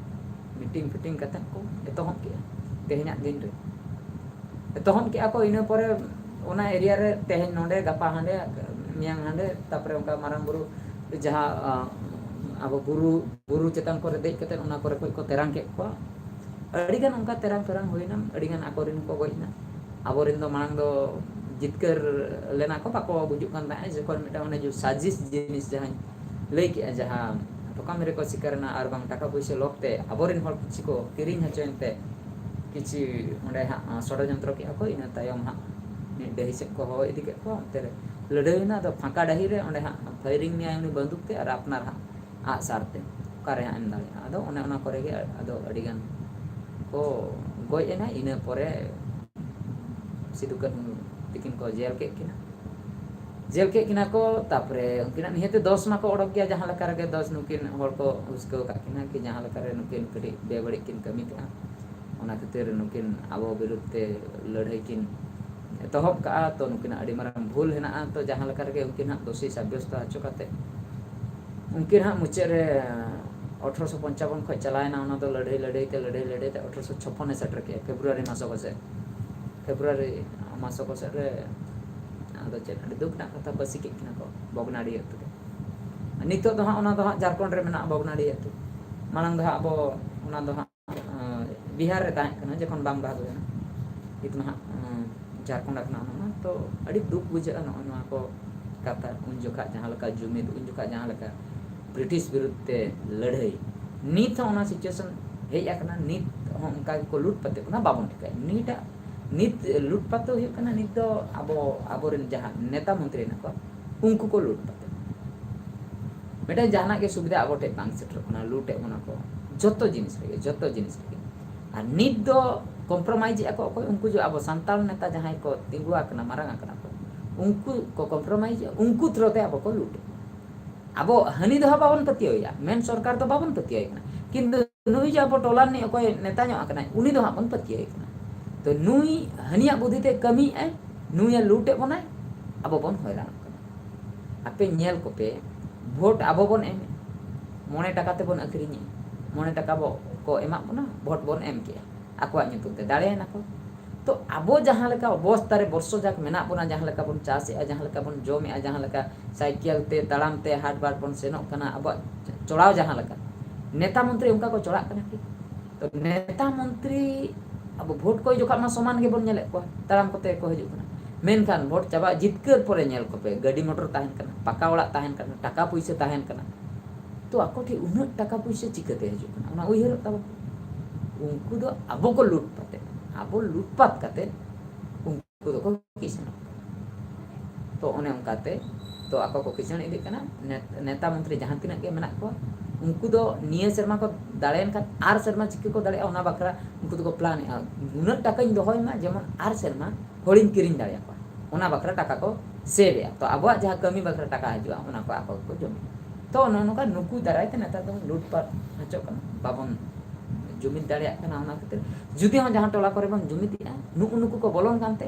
Meeting ᱯᱷᱤᱴᱤᱝ ᱠᱟᱛᱮ ᱠᱚ ᱮᱛᱚᱦᱚᱵ ᱠᱮᱜᱼᱟ ᱛᱮᱦᱮᱧᱟᱜ ᱫᱤᱱ ᱨᱮ᱾ ᱮᱛᱚᱦᱚᱵ ᱠᱮᱜᱼᱟ ᱠᱚ, ᱤᱱᱟᱹ ᱯᱚᱨᱮ ᱚᱱᱟ area ᱨᱮ ᱛᱮᱦᱮᱧ ᱱᱚᱰᱮ, ᱜᱟᱯᱟ ᱦᱟᱸᱰᱮ, ᱢᱮᱭᱟᱝ ᱦᱟᱸᱰᱮ, ᱛᱟᱨᱯᱚᱨᱮ ᱚᱱᱠᱟ ᱢᱟᱨᱟᱝ ᱵᱩᱨᱩ ᱡᱟᱦᱟᱸ, ᱟᱸ, ᱟᱵᱚ ᱵᱩᱨᱩ, ᱵᱩᱨᱩ ᱪᱮᱛᱟᱱ ᱠᱚᱨᱮ ᱫᱮᱡ ᱠᱟᱛᱮ ᱚᱱᱟ ᱠᱚᱨᱮ ᱠᱷᱚᱡ ᱠᱚ ᱛᱮᱨᱟᱝ ᱠᱮᱫ ᱠᱚᱣᱟ᱾ ᱟᱹᱰᱤᱜᱟᱱ ᱚᱱᱠᱟ ᱛᱮᱨᱟᱝ ᱯᱷᱮᱨᱟᱝ ᱦᱩᱭᱱᱟ, ᱟᱹᱰᱤᱜᱟᱱ ᱟᱠᱚᱨᱮᱱ ᱦᱚᱸᱠᱚ ᱜᱚᱡ ᱮᱱᱟ᱾ ᱟᱵᱚᱨᱮᱱ ᱫᱚ ᱢᱟᱲᱟᱝ ᱫᱚ ᱡᱤᱛᱠᱟᱹᱨ ᱞᱮᱱᱟ ᱠᱚ, ᱵᱟᱠᱚ ᱜᱩᱡᱩᱜ ᱠᱟᱱ ᱛᱟᱦᱮᱸᱫ, ᱡᱚᱠᱷᱚᱱ ᱢᱤᱫᱴᱟᱝ ᱚᱱᱮ ᱡᱮ ᱥᱟᱡᱤᱥ ᱡᱤᱱᱤᱥ ᱡᱟᱦᱟᱸᱧ ᱞᱟᱹᱭ ᱠᱮᱜᱼᱟ, ᱡᱟᱦᱟᱸ ᱫᱚᱠᱟᱱ ᱨᱮᱠᱚ ᱥᱤᱠᱟᱨ ᱮᱱᱟ ᱟᱨ ᱵᱟᱝ ᱴᱟᱠᱟ ᱯᱩᱭᱥᱟᱹ ᱞᱚᱵᱷ ᱛᱮ ᱟᱵᱚᱨᱮᱱ ᱦᱚᱲ ᱠᱤᱪᱷᱩ ᱠᱚ ᱠᱤᱨᱤᱧ ᱦᱚᱪᱚᱭᱮᱱ ᱛᱮ ᱠᱤᱪᱷᱩ ᱚᱸᱰᱮ ᱦᱟᱸᱜ ᱥᱚᱲᱚᱡᱚᱱᱛᱨᱚ ᱠᱮᱜᱼᱟ ᱠᱚ, ᱤᱱᱟᱹ ᱛᱟᱭᱚᱢ ᱦᱟᱸᱜ ᱢᱤᱫ ᱰᱟᱹᱦᱤ ᱥᱮᱫ ᱠᱚ ᱦᱚᱦᱚ ᱤᱫᱤ ᱠᱮᱫ ᱠᱚᱣᱟ, ᱚᱱᱛᱮ ᱨᱮ ᱞᱟᱹᱲᱦᱟᱹᱭ ᱮᱱᱟ᱾ ᱟᱫᱚ ᱯᱷᱟᱸᱠᱟ ᱰᱟᱹᱦᱤ ᱨᱮ ᱚᱸᱰᱮ ᱦᱟᱸᱜ firing ᱢᱮᱭᱟᱭ ᱩᱱᱤ ᱵᱟᱱᱫᱩᱠ ᱛᱮ, ᱟᱨ ᱟᱯᱱᱟᱨ ᱦᱟᱸᱜ ᱟᱜᱼᱥᱟᱨ ᱛᱮ ᱚᱠᱟᱨᱮ ᱦᱟᱸᱜ ᱮᱢ ᱫᱟᱲᱮᱭᱟᱜᱼᱟ? ᱟᱫᱚ ᱚᱱᱮ ᱚᱱᱟ ᱠᱚᱨᱮ ᱜᱮ ᱟᱫᱚ ᱟᱹᱰᱤᱜᱟᱱ ᱠᱚ ᱜᱚᱡ ᱮᱱᱟ᱾ ᱤᱱᱟᱹ ᱯᱚᱨᱮ ᱥᱤᱫᱩ ᱠᱟᱹᱱᱦᱩ ᱛᱤᱠᱤᱱ ᱠᱚ ᱡᱮᱞ ᱠᱮᱫ ᱠᱤᱱᱟ᱾ ᱡᱮᱞ ᱠᱮᱫ ᱠᱤᱱᱟ ᱠᱚ, ᱛᱟᱯᱚᱨᱮ ᱩᱱᱠᱤᱱᱟᱜ ᱱᱤᱦᱟᱹᱛ ᱫᱚᱥ ᱢᱟᱠᱚ ᱚᱰᱚᱠ ᱜᱮᱭᱟ, ᱡᱟᱦᱟᱸ ᱞᱮᱠᱟ ᱨᱮᱜᱮ ᱫᱚᱥ ᱱᱩᱠᱤᱱ ᱦᱚᱲ ᱠᱚ ᱩᱥᱠᱟᱹᱣ ᱟᱠᱟᱫ ᱠᱤᱱᱟ ᱠᱤ ᱡᱟᱦᱟᱸ ᱞᱮᱠᱟ ᱨᱮ ᱱᱩᱠᱤᱱ ᱠᱟᱹᱴᱤᱡ ᱵᱮᱵᱟᱹᱲᱤᱡ ᱠᱤᱱ ᱠᱟᱹᱢᱤ ᱠᱮᱜᱼᱟ, ᱚᱱᱟ ᱠᱷᱟᱹᱛᱤᱨ ᱱᱩᱠᱤᱱ ᱟᱵᱚ ᱵᱤᱨᱩᱫᱷ ᱛᱮ ᱞᱟᱹᱲᱦᱟᱹᱭ ᱠᱤᱱ ᱮᱛᱚᱦᱚᱵ ᱠᱟᱜᱼᱟ᱾ ᱛᱚ ᱱᱩᱠᱤᱱᱟᱜ ᱟᱹᱰᱤ ᱢᱟᱨᱟᱝ ᱵᱷᱩᱞ ᱦᱮᱱᱟᱜᱼᱟ᱾ ᱛᱚ ᱡᱟᱦᱟᱸ ᱞᱮᱠᱟ ᱨᱮᱜᱮ ᱩᱱᱠᱤᱱ ᱦᱟᱸᱜ ᱫᱳᱥᱤ ᱥᱟᱵᱭᱚᱥᱛᱚ ᱦᱚᱪᱚ ᱠᱟᱛᱮ ᱩᱱᱠᱤᱱ ᱦᱟᱸᱜ ᱢᱩᱪᱟᱹᱫ ᱨᱮ ᱟᱴᱷᱨᱚᱥᱚ ᱯᱚᱧᱪᱟᱵᱚᱱ ᱠᱷᱚᱱ ᱪᱟᱞᱟᱣᱮᱱᱟ, ᱚᱱᱟ ᱫᱚ ᱞᱟᱹᱲᱦᱟᱹᱭ ᱞᱟᱹᱲᱦᱟᱹᱭ ᱛᱮ, ᱞᱟᱹᱲᱦᱟᱹᱭ ᱞᱟᱹᱲᱦᱟᱹᱭ ᱛᱮ ᱟᱴᱷᱨᱚᱥᱚ ᱪᱷᱚᱯᱯᱚᱱ ᱮ ᱥᱮᱴᱮᱨ ᱠᱮᱫᱼᱟ, ᱯᱷᱮᱵᱽᱨᱩᱣᱟᱨᱤ ᱢᱟᱥ ᱠᱚ ᱥᱮᱫ᱾ ᱯᱷᱮᱵᱽᱨᱩᱣᱟᱨᱤ ᱢᱟᱥ ᱠᱚ ᱥᱮᱫ ᱨᱮ, ᱟᱫᱚ ᱪᱮᱫ ᱟᱹᱰᱤ ᱫᱩᱠ ᱨᱮᱱᱟᱜ ᱠᱟᱛᱷᱟ, ᱯᱟᱹᱥᱤ ᱠᱮᱫ ᱠᱤᱱᱟ ᱠᱚ ᱵᱷᱚᱜᱽᱱᱟᱰᱤ ᱟᱹᱛᱩ ᱨᱮ᱾ ᱱᱤᱛᱚᱜ ᱫᱚ ᱦᱟᱸᱜ ᱚᱱᱟ ᱫᱚ ᱦᱟᱸᱜ ᱡᱷᱟᱲᱠᱷᱚᱸᱰ ᱨᱮ ᱢᱮᱱᱟᱜᱼᱟ, ᱵᱷᱚᱜᱽᱱᱟᱰᱤ ᱟᱹᱛᱩ᱾ ᱢᱟᱲᱟᱝ ᱫᱚ ᱦᱟᱸᱜ ᱟᱵᱚ ᱚᱱᱟ ᱫᱚ ᱦᱟᱸᱜ, ᱟᱸ, ᱵᱤᱦᱟᱨ ᱨᱮ ᱛᱟᱦᱮᱸ ᱠᱟᱱᱟ, ᱡᱚᱠᱷᱚᱱ ᱵᱟᱝ ᱵᱷᱟᱜᱽ ᱞᱮᱱᱟ᱾ ᱱᱤᱛ ᱢᱟ ᱦᱟᱸᱜ, ᱟᱸ, ᱡᱷᱟᱲᱠᱷᱚᱸᱰ ᱠᱟᱱᱟ ᱚᱱᱟ ᱢᱟ᱾ ᱛᱚ ᱟᱹᱰᱤ ᱫᱩᱠ ᱵᱩᱡᱷᱟᱹᱜᱼᱟ ᱱᱚᱜᱼᱚᱭ ᱱᱚᱣᱟ ᱠᱚ ᱠᱟᱛᱷᱟ᱾ ᱩᱱ ᱡᱚᱠᱷᱟᱜ ᱡᱟᱦᱟᱸ ᱞᱮᱠᱟ ᱡᱩᱢᱤᱫ, ᱩᱱ ᱡᱚᱠᱷᱟᱜ ᱡᱟᱦᱟᱸ ᱞᱮᱠᱟ ᱵᱨᱤᱴᱤᱥ ᱵᱤᱨᱩᱫᱷ ᱛᱮ ᱞᱟᱹᱲᱦᱟᱹᱭ, ᱱᱤᱛ ᱦᱚᱸ ᱚᱱᱟ situation ᱦᱮᱡ ᱟᱠᱟᱱᱟ᱾ ᱱᱤᱛ ᱦᱚᱸ ᱚᱱᱠᱟ ᱜᱮᱠᱚ ᱞᱩᱴ ᱯᱟᱛᱮᱜ ᱠᱟᱱᱟ, ᱵᱟᱵᱚᱱ ᱴᱷᱤᱠᱟᱹᱭᱟ᱾ ᱱᱤᱛᱟᱜ, ᱱᱤᱛ ᱞᱩᱴ ᱯᱟᱛᱚ ᱦᱩᱭᱩᱜ ᱠᱟᱱᱟ, ᱱᱤᱛ ᱫᱚ ᱟᱵᱚ, ᱟᱵᱚᱨᱮᱱ ᱡᱟᱦᱟᱸ ᱱᱮᱛᱟ ᱢᱚᱱᱛᱨᱤ ᱦᱮᱱᱟᱜ ᱠᱚᱣᱟ, ᱩᱱᱠᱩ ᱠᱚ ᱞᱩᱴ ᱯᱟᱛᱮ᱾ ᱢᱤᱫᱴᱮᱱ ᱡᱟᱦᱟᱱᱟᱜ ᱜᱮ ᱥᱩᱵᱤᱫᱷᱟ ᱟᱵᱚ ᱴᱷᱮᱱ ᱵᱟᱝ ᱥᱮᱴᱮᱨᱚᱜ ᱠᱟᱱᱟ, ᱞᱩᱴᱮᱫ ᱵᱚᱱᱟ ᱠᱚ ᱡᱚᱛᱚ ᱡᱤᱱᱤᱥ ᱨᱮᱜᱮ, ᱡᱚᱛᱚ ᱡᱤᱱᱤᱥ ᱨᱮᱜᱮ᱾ ᱟᱨ ᱱᱤᱛ ᱫᱚ compromise ᱮᱫᱼᱟ ᱠᱚ ᱚᱠᱚᱭ? ᱩᱱᱠᱩ ᱡᱮ ᱟᱵᱚ ᱥᱟᱱᱛᱟᱲ ᱱᱮᱛᱟ ᱡᱟᱦᱟᱸᱭ ᱠᱚ ᱛᱤᱸᱜᱩ ᱟᱠᱟᱱᱟ, ᱢᱟᱨᱟᱝ ᱟᱠᱟᱱᱟ ᱠᱚ, ᱩᱱᱠᱩ ᱠᱚ compromise ᱮᱫᱼᱟ, ᱩᱱᱠᱩ through ᱛᱮ ᱟᱵᱚ ᱠᱚ ᱞᱩᱴ ᱮᱫ ᱵᱚᱱᱟ᱾ ᱟᱵᱚ ᱦᱟᱹᱱᱤ ᱫᱚ ᱦᱟᱸᱜ ᱵᱟᱵᱚᱱ ᱯᱟᱹᱛᱭᱟᱹᱣᱮᱭᱟ, ᱢᱮᱱ ᱥᱚᱨᱠᱟᱨ ᱫᱚ ᱵᱟᱵᱚᱱ ᱯᱟᱹᱛᱭᱟᱹᱣᱟᱭ ᱠᱟᱱᱟ, ᱠᱤᱱᱛᱩ ᱱᱩᱭ ᱡᱮ ᱟᱵᱚ ᱴᱚᱞᱟ ᱨᱤᱱᱤᱡ ᱚᱠᱚᱭ ᱱᱮᱛᱟ ᱧᱚᱜ ᱟᱠᱟᱱᱟᱭ, ᱩᱱᱤ ᱫᱚ ᱦᱟᱸᱜ ᱵᱚᱱ ᱯᱟᱹᱛᱭᱟᱹᱣᱟᱭ ᱠᱟᱱᱟ᱾ ᱛᱚ ᱱᱩᱭ ᱦᱟᱹᱱᱤᱭᱟᱜ ᱵᱩᱫᱷᱤ ᱛᱮ ᱠᱟᱹᱢᱤᱭᱮᱫᱼᱟᱭ, ᱱᱩᱭᱮ ᱞᱩᱴ ᱮᱫ ᱵᱚᱱᱟᱭ, ᱟᱵᱚ ᱵᱚᱱ ᱦᱚᱭᱨᱟᱱᱚᱜ ᱠᱟᱱᱟ᱾ ᱟᱯᱮ ᱧᱮᱞ ᱠᱚᱯᱮ, ᱵᱷᱳᱴ ᱟᱵᱚ ᱵᱚᱱ ᱮᱢᱮᱫᱼᱟ, ᱢᱚᱬᱮ ᱴᱟᱠᱟ ᱛᱮᱵᱚᱱ ᱟᱹᱠᱷᱨᱤᱧᱮᱫᱼᱟ, ᱢᱚᱬᱮ ᱴᱟᱠᱟ ᱵᱚ, ᱠᱚ ᱮᱢᱟᱜ ᱵᱚᱱᱟ, ᱵᱷᱳᱴ ᱵᱚᱱ ᱮᱢ ᱠᱮᱜᱼᱟ, ᱟᱠᱚᱣᱟᱜ ᱧᱩᱛᱩᱢ ᱛᱮ ᱫᱟᱲᱮᱭᱮᱱᱟ ᱠᱚ᱾ ᱛᱚ ᱟᱵᱚ ᱡᱟᱦᱟᱸ ᱞᱮᱠᱟ ᱚᱵᱚᱥᱛᱟ ᱨᱮ ᱵᱚᱨᱥᱚ ᱡᱟᱠ ᱢᱮᱱᱟᱜ ᱵᱚᱱᱟ, ᱡᱟᱦᱟᱸ ᱞᱮᱠᱟ ᱵᱚᱱ ᱪᱟᱥᱮᱜᱼᱟ, ᱡᱟᱦᱟᱸ ᱞᱮᱠᱟ ᱵᱚᱱ ᱡᱚᱢᱮᱜᱼᱟ, ᱡᱟᱦᱟᱸ ᱞᱮᱠᱟ ᱥᱟᱭᱠᱮᱞ ᱛᱮ, ᱛᱟᱲᱟᱢ ᱛᱮ ᱦᱟᱴ ᱵᱟᱴ ᱵᱚᱱ ᱥᱮᱱᱚᱜ ᱠᱟᱱᱟ, ᱟᱵᱚᱣᱟᱜ ᱪᱚᱲᱟᱣ ᱡᱟᱦᱟᱸ ᱞᱮᱠᱟ, ᱱᱮᱛᱟ ᱢᱚᱱᱛᱨᱤ ᱚᱱᱠᱟ ᱠᱚ ᱪᱚᱲᱟᱜ ᱠᱟᱱᱟ ᱠᱤ? ᱛᱚ ᱱᱮᱛᱟ ᱢᱚᱱᱛᱨᱤ ᱟᱵᱚ ᱵᱷᱳᱴ ᱠᱚᱭ ᱡᱚᱠᱷᱟᱜ ᱢᱟ ᱥᱚᱢᱟᱱ ᱜᱮᱵᱚᱱ ᱧᱮᱞᱮᱫ ᱠᱚᱣᱟ, ᱛᱟᱲᱟᱢ ᱠᱚᱛᱮ ᱠᱚ ᱦᱤᱡᱩᱜ ᱠᱟᱱᱟ, ᱢᱮᱱᱠᱷᱟᱱ ᱵᱷᱳᱴ ᱪᱟᱵᱟ ᱡᱤᱛᱠᱟᱹᱨ ᱯᱚᱨᱮ ᱧᱮᱞ ᱠᱚᱯᱮ, ᱜᱟᱹᱰᱤ ᱢᱚᱴᱚᱨ ᱛᱟᱦᱮᱱ ᱠᱟᱱᱟ, ᱯᱟᱠᱟ ᱚᱲᱟᱜ ᱛᱟᱦᱮᱱ ᱠᱟᱱᱟ, ᱴᱟᱠᱟ ᱯᱩᱭᱥᱟᱹ ᱛᱟᱦᱮᱱ ᱠᱟᱱᱟ᱾ ᱛᱚ ᱟᱠᱚ ᱴᱷᱮᱱ ᱩᱱᱟᱹᱜ ᱴᱟᱠᱟ ᱯᱩᱭᱥᱟᱹ ᱪᱤᱠᱟᱹᱛᱮ ᱦᱤᱡᱩᱜ ᱠᱟᱱᱟ? ᱚᱱᱟ ᱩᱭᱦᱟᱹᱨᱚᱜ ᱛᱟᱵᱚᱱ᱾ ᱩᱱᱠᱩ ᱫᱚ ᱟᱵᱚ ᱠᱚ ᱞᱩᱴ ᱯᱟᱛᱮ, ᱟᱵᱚ ᱞᱩᱴᱯᱟᱛ ᱠᱟᱛᱮ ᱩᱱᱠᱩ ᱫᱚᱠᱚ ᱠᱤᱥᱟᱹᱬᱚᱜ ᱠᱟᱱᱟ᱾ ᱛᱚ ᱚᱱᱮ ᱚᱱᱠᱟᱛᱮ ᱛᱚ ᱟᱠᱚ ᱠᱚ ᱠᱤᱥᱟᱹᱬ ᱤᱫᱤᱜ ᱠᱟᱱᱟ᱾ ᱱᱮᱛ-, ᱱᱮᱛᱟ ᱢᱚᱱᱛᱨᱤ ᱡᱟᱦᱟᱸ ᱛᱤᱱᱟᱹᱜ ᱜᱮ ᱢᱮᱱᱟᱜ ᱠᱚᱣᱟ, ᱩᱱᱠᱩ ᱫᱚ ᱱᱤᱭᱟᱹ ᱥᱮᱨᱢᱟ ᱠᱚ ᱫᱟᱲᱮᱭᱮᱱ ᱠᱷᱟᱱ ᱟᱨ ᱥᱮᱨᱢᱟ ᱪᱤᱠᱟᱹ ᱠᱚ ᱫᱟᱲᱮᱭᱟᱜᱼᱟ, ᱚᱱᱟ ᱵᱟᱠᱷᱨᱟ ᱩᱱᱠᱩ ᱫᱚᱠᱚ ᱯᱞᱟᱱᱮᱫᱼᱟ, ᱱᱩᱱᱟᱹᱜ ᱴᱟᱠᱟᱧ ᱫᱚᱦᱚᱭ ᱢᱟ ᱡᱮᱢᱚᱱ ᱟᱨ ᱥᱮᱨᱢᱟ ᱦᱚᱲᱤᱧ ᱠᱤᱨᱤᱧ ᱫᱟᱲᱮᱭᱟᱠᱚᱣᱟ, ᱚᱱᱟ ᱵᱟᱠᱷᱨᱟ ᱴᱟᱠᱟ ᱠᱚ ᱥᱮᱵᱷ ᱮᱫᱼᱟ᱾ ᱛᱚ ᱟᱵᱚᱣᱟᱜ ᱡᱟᱦᱟᱸ ᱠᱟᱹᱢᱤ ᱵᱟᱠᱷᱨᱟ ᱴᱟᱠᱟ ᱦᱤᱡᱩᱜᱼᱟ, ᱚᱱᱟ ᱠᱚ ᱟᱠᱚ ᱜᱮᱠᱚ ᱡᱚᱢᱟ᱾ ᱛᱚ ᱱᱚᱜᱼᱚ ᱱᱚᱝᱠᱟ ᱱᱩᱠᱩ ᱫᱟᱨᱟᱭ ᱛᱮ ᱱᱮᱛᱟᱨ ᱫᱚᱵᱚᱱ ᱞᱩᱴᱯᱟᱴ ᱦᱚᱪᱚᱜ ᱠᱟᱱᱟ, ᱵᱟᱵᱚᱱ ᱡᱩᱢᱤᱫ ᱫᱟᱲᱮᱭᱟᱜ ᱠᱟᱱᱟ᱾ ᱚᱱᱟ ᱠᱷᱟᱹᱛᱤᱨ ᱡᱩᱫᱤ ᱦᱚᱸ ᱡᱟᱦᱟᱸ ᱴᱚᱞᱟ ᱠᱚᱨᱮ ᱵᱚᱱ ᱡᱩᱢᱤᱫᱮᱜᱼᱟ, ᱱᱩᱜᱼᱩ ᱱᱩᱠᱩ ᱠᱚ ᱵᱚᱞᱚᱱ ᱠᱟᱱᱛᱮ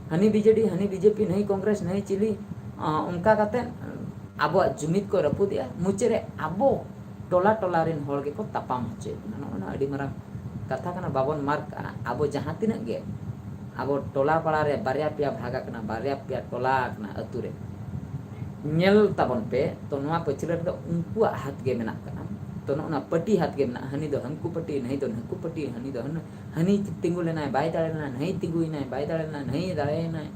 ᱦᱟᱹᱱᱤ ᱵᱤᱡᱮᱰᱤ, ᱦᱟᱹᱱᱤ ᱵᱤᱡᱮᱯᱤ, ᱱᱟᱹᱭ ᱠᱚᱝᱜᱨᱮᱥ, ᱱᱟᱹᱭ ᱪᱤᱞᱤ, ᱟᱸ, ᱚᱱᱠᱟ ᱠᱟᱛᱮ ᱟᱵᱚᱣᱟᱜ ᱡᱩᱢᱤᱫ ᱠᱚ ᱨᱟᱹᱯᱩᱫᱮᱜᱼᱟ᱾ ᱢᱩᱪᱟᱹᱫ ᱨᱮ ᱟᱵᱚ ᱴᱚᱞᱟ ᱴᱚᱞᱟ ᱨᱮᱱ ᱦᱚᱲ ᱜᱮᱠᱚ ᱛᱟᱯᱟᱢ ᱦᱚᱪᱚᱭᱮᱫ ᱵᱚᱱᱟ᱾ ᱱᱚᱜᱼᱚ ᱱᱚᱣᱟ ᱟᱹᱰᱤ ᱢᱟᱨᱟᱝ ᱠᱟᱛᱷᱟ ᱠᱟᱱᱟ, ᱵᱟᱵᱚᱱ ᱢᱟᱨᱠ ᱠᱟᱜᱼᱟ᱾ ᱟᱵᱚ ᱡᱟᱦᱟᱸ ᱛᱤᱱᱟᱹᱜ ᱜᱮ ᱟᱵᱚ ᱴᱚᱞᱟ ᱯᱟᱲᱟ ᱨᱮ ᱵᱟᱨᱭᱟ ᱯᱮᱭᱟ ᱵᱷᱟᱜᱽ ᱟᱠᱟᱱᱟ, ᱵᱟᱨᱭᱟ ᱯᱮᱭᱟ ᱴᱚᱞᱟ ᱟᱠᱟᱱᱟ ᱟᱹᱛᱩ ᱨᱮ, ᱧᱮᱞ ᱛᱟᱵᱚᱱ ᱯᱮ ᱛᱚ, ᱱᱚᱣᱟ ᱯᱟᱹᱪᱷᱞᱟᱹ ᱨᱮᱫᱚ ᱩᱱᱠᱩᱣᱟᱜ ᱦᱟᱛ ᱜᱮ ᱢᱮᱱᱟᱜ ᱠᱟᱜᱼᱟ᱾ ᱛᱚ ᱱᱚᱜᱼᱚ ᱱᱚᱣᱟ ᱯᱟᱹᱴᱤ ᱦᱟᱛ ᱜᱮ ᱢᱮᱱᱟᱜᱼᱟ, ᱦᱟᱹᱱᱤ ᱫᱚ ᱦᱟᱹᱱᱠᱩ ᱯᱟᱹᱴᱤ, ᱱᱟᱹᱭ ᱫᱚ ᱱᱟᱹᱠᱩ ᱯᱟᱹᱴᱤ, ᱦᱟᱹᱱᱤ ᱫᱚ ᱦᱟᱹᱱ- ᱦᱟᱹᱱᱤ ᱛᱤᱸᱜᱩ ᱞᱮᱱᱟᱭ ᱵᱟᱭ ᱫᱟᱲᱮ ᱞᱮᱱᱟ, ᱱᱟᱹᱭ ᱛᱤᱸᱜᱩᱭᱮᱱᱟᱭ ᱵᱟᱭ ᱫᱟᱲᱮ ᱞᱮᱱᱟ, ᱱᱟᱹᱭ ᱫᱟᱲᱮᱭᱮᱱᱟᱭ,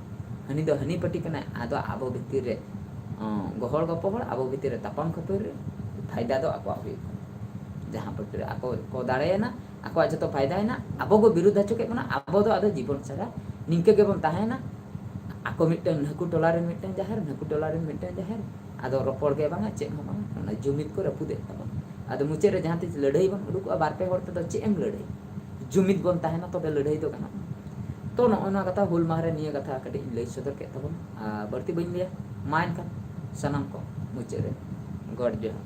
ᱦᱟᱹᱱᱤ ᱫᱚ ᱦᱟᱹᱱᱤ ᱯᱟᱹᱴᱤ ᱠᱟᱱᱟᱭ᱾ ᱟᱫᱚ ᱟᱵᱚ ᱵᱷᱤᱛᱤᱨ ᱨᱮ ᱚᱸ, ᱜᱚᱦᱚᱲ ᱜᱚᱯᱚᱦᱚᱲ, ᱟᱵᱚ ᱵᱷᱤᱛᱤᱨ ᱨᱮ ᱛᱟᱯᱟᱢ ᱠᱷᱟᱹᱯᱟᱹᱨᱤ, ᱯᱷᱟᱭᱫᱟ ᱫᱚ ᱟᱠᱚᱣᱟᱜ ᱦᱩᱭᱩᱜ ᱠᱟᱱᱟ᱾ ᱡᱟᱦᱟᱸ ᱯᱟᱹᱴᱤ ᱨᱮ ᱟᱠᱚ ᱠᱚ ᱫᱟᱲᱮᱭᱮᱱᱟ, ᱟᱠᱚᱣᱟᱜ ᱡᱚᱛᱚ ᱯᱷᱟᱭᱫᱟᱭᱮᱱᱟ, ᱟᱵᱚ ᱠᱚ ᱵᱤᱨᱩᱫᱷ ᱦᱚᱪᱚ ᱠᱮᱫ ᱵᱚᱱᱟ, ᱟᱵᱚ ᱫᱚ ᱟᱫᱚ ᱡᱤᱵᱚᱱ ᱥᱟᱨᱟ ᱱᱤᱝᱠᱟᱹ ᱜᱮᱵᱚᱱ ᱛᱟᱦᱮᱸᱭᱮᱱᱟ᱾ ᱟᱠᱚ ᱢᱤᱫᱴᱟᱝ ᱱᱟᱹᱠᱩ ᱴᱚᱞᱟ ᱨᱮᱱ ᱢᱤᱫᱴᱟᱝ ᱡᱟᱦᱮᱨ, ᱱᱟᱹᱠᱩ ᱴᱚᱞᱟ ᱨᱮᱱ ᱢᱤᱫᱴᱟᱝ ᱡᱟᱦᱮᱨ, ᱟᱫᱚ ᱨᱚᱯᱚᱲ ᱜᱮ ᱵᱟᱝᱟ, ᱪᱮᱫ ᱦᱚᱸ ᱵᱟᱝᱟ, ᱚᱱᱟ ᱡᱩᱢᱤᱫ ᱠᱚ ᱨᱟᱹᱯᱩᱫᱮᱫ ᱛᱟᱵᱚᱱᱟ᱾ ᱟᱫᱚ ᱢᱩᱪᱟᱹᱫ ᱨᱮ ᱡᱟᱦᱟᱸ ᱛᱤᱥ ᱞᱟᱹᱲᱦᱟᱹᱭ ᱵᱚᱱ ᱩᱰᱩᱠᱚᱜᱼᱟ, ᱵᱟᱨ ᱯᱮ ᱦᱚᱲ ᱛᱮᱫᱚ ᱪᱮᱫ ᱮᱢ ᱞᱟᱹᱲᱦᱟᱹᱭ? ᱡᱩᱢᱤᱫ ᱵᱚᱱ ᱛᱟᱦᱮᱱᱟ ᱛᱚᱵᱮ ᱞᱟᱹᱲᱦᱟᱹᱭ ᱫᱚ ᱜᱟᱱᱚᱜᱼᱟ᱾ ᱛᱚ ᱱᱚᱜᱼᱚ ᱱᱚᱣᱟ ᱠᱟᱛᱷᱟ ᱦᱩᱞ ᱢᱟᱦᱟ ᱨᱮ ᱱᱤᱭᱟᱹ ᱠᱟᱛᱷᱟ ᱠᱟᱹᱴᱤᱡ ᱤᱧ ᱞᱟᱹᱭ ᱥᱚᱫᱚᱨ ᱠᱮᱫ ᱛᱟᱵᱚᱱᱟ᱾ ᱟᱨ ᱵᱟᱹᱲᱛᱤ ᱵᱟᱹᱧ ᱞᱟᱹᱭᱟ, ᱢᱟ ᱮᱱᱠᱷᱟᱱ ᱥᱟᱱᱟᱢ ᱠᱚ ᱢᱩᱪᱟᱹᱫ ᱨᱮ ᱜᱚᱰ ᱡᱚᱦᱟᱨ᱾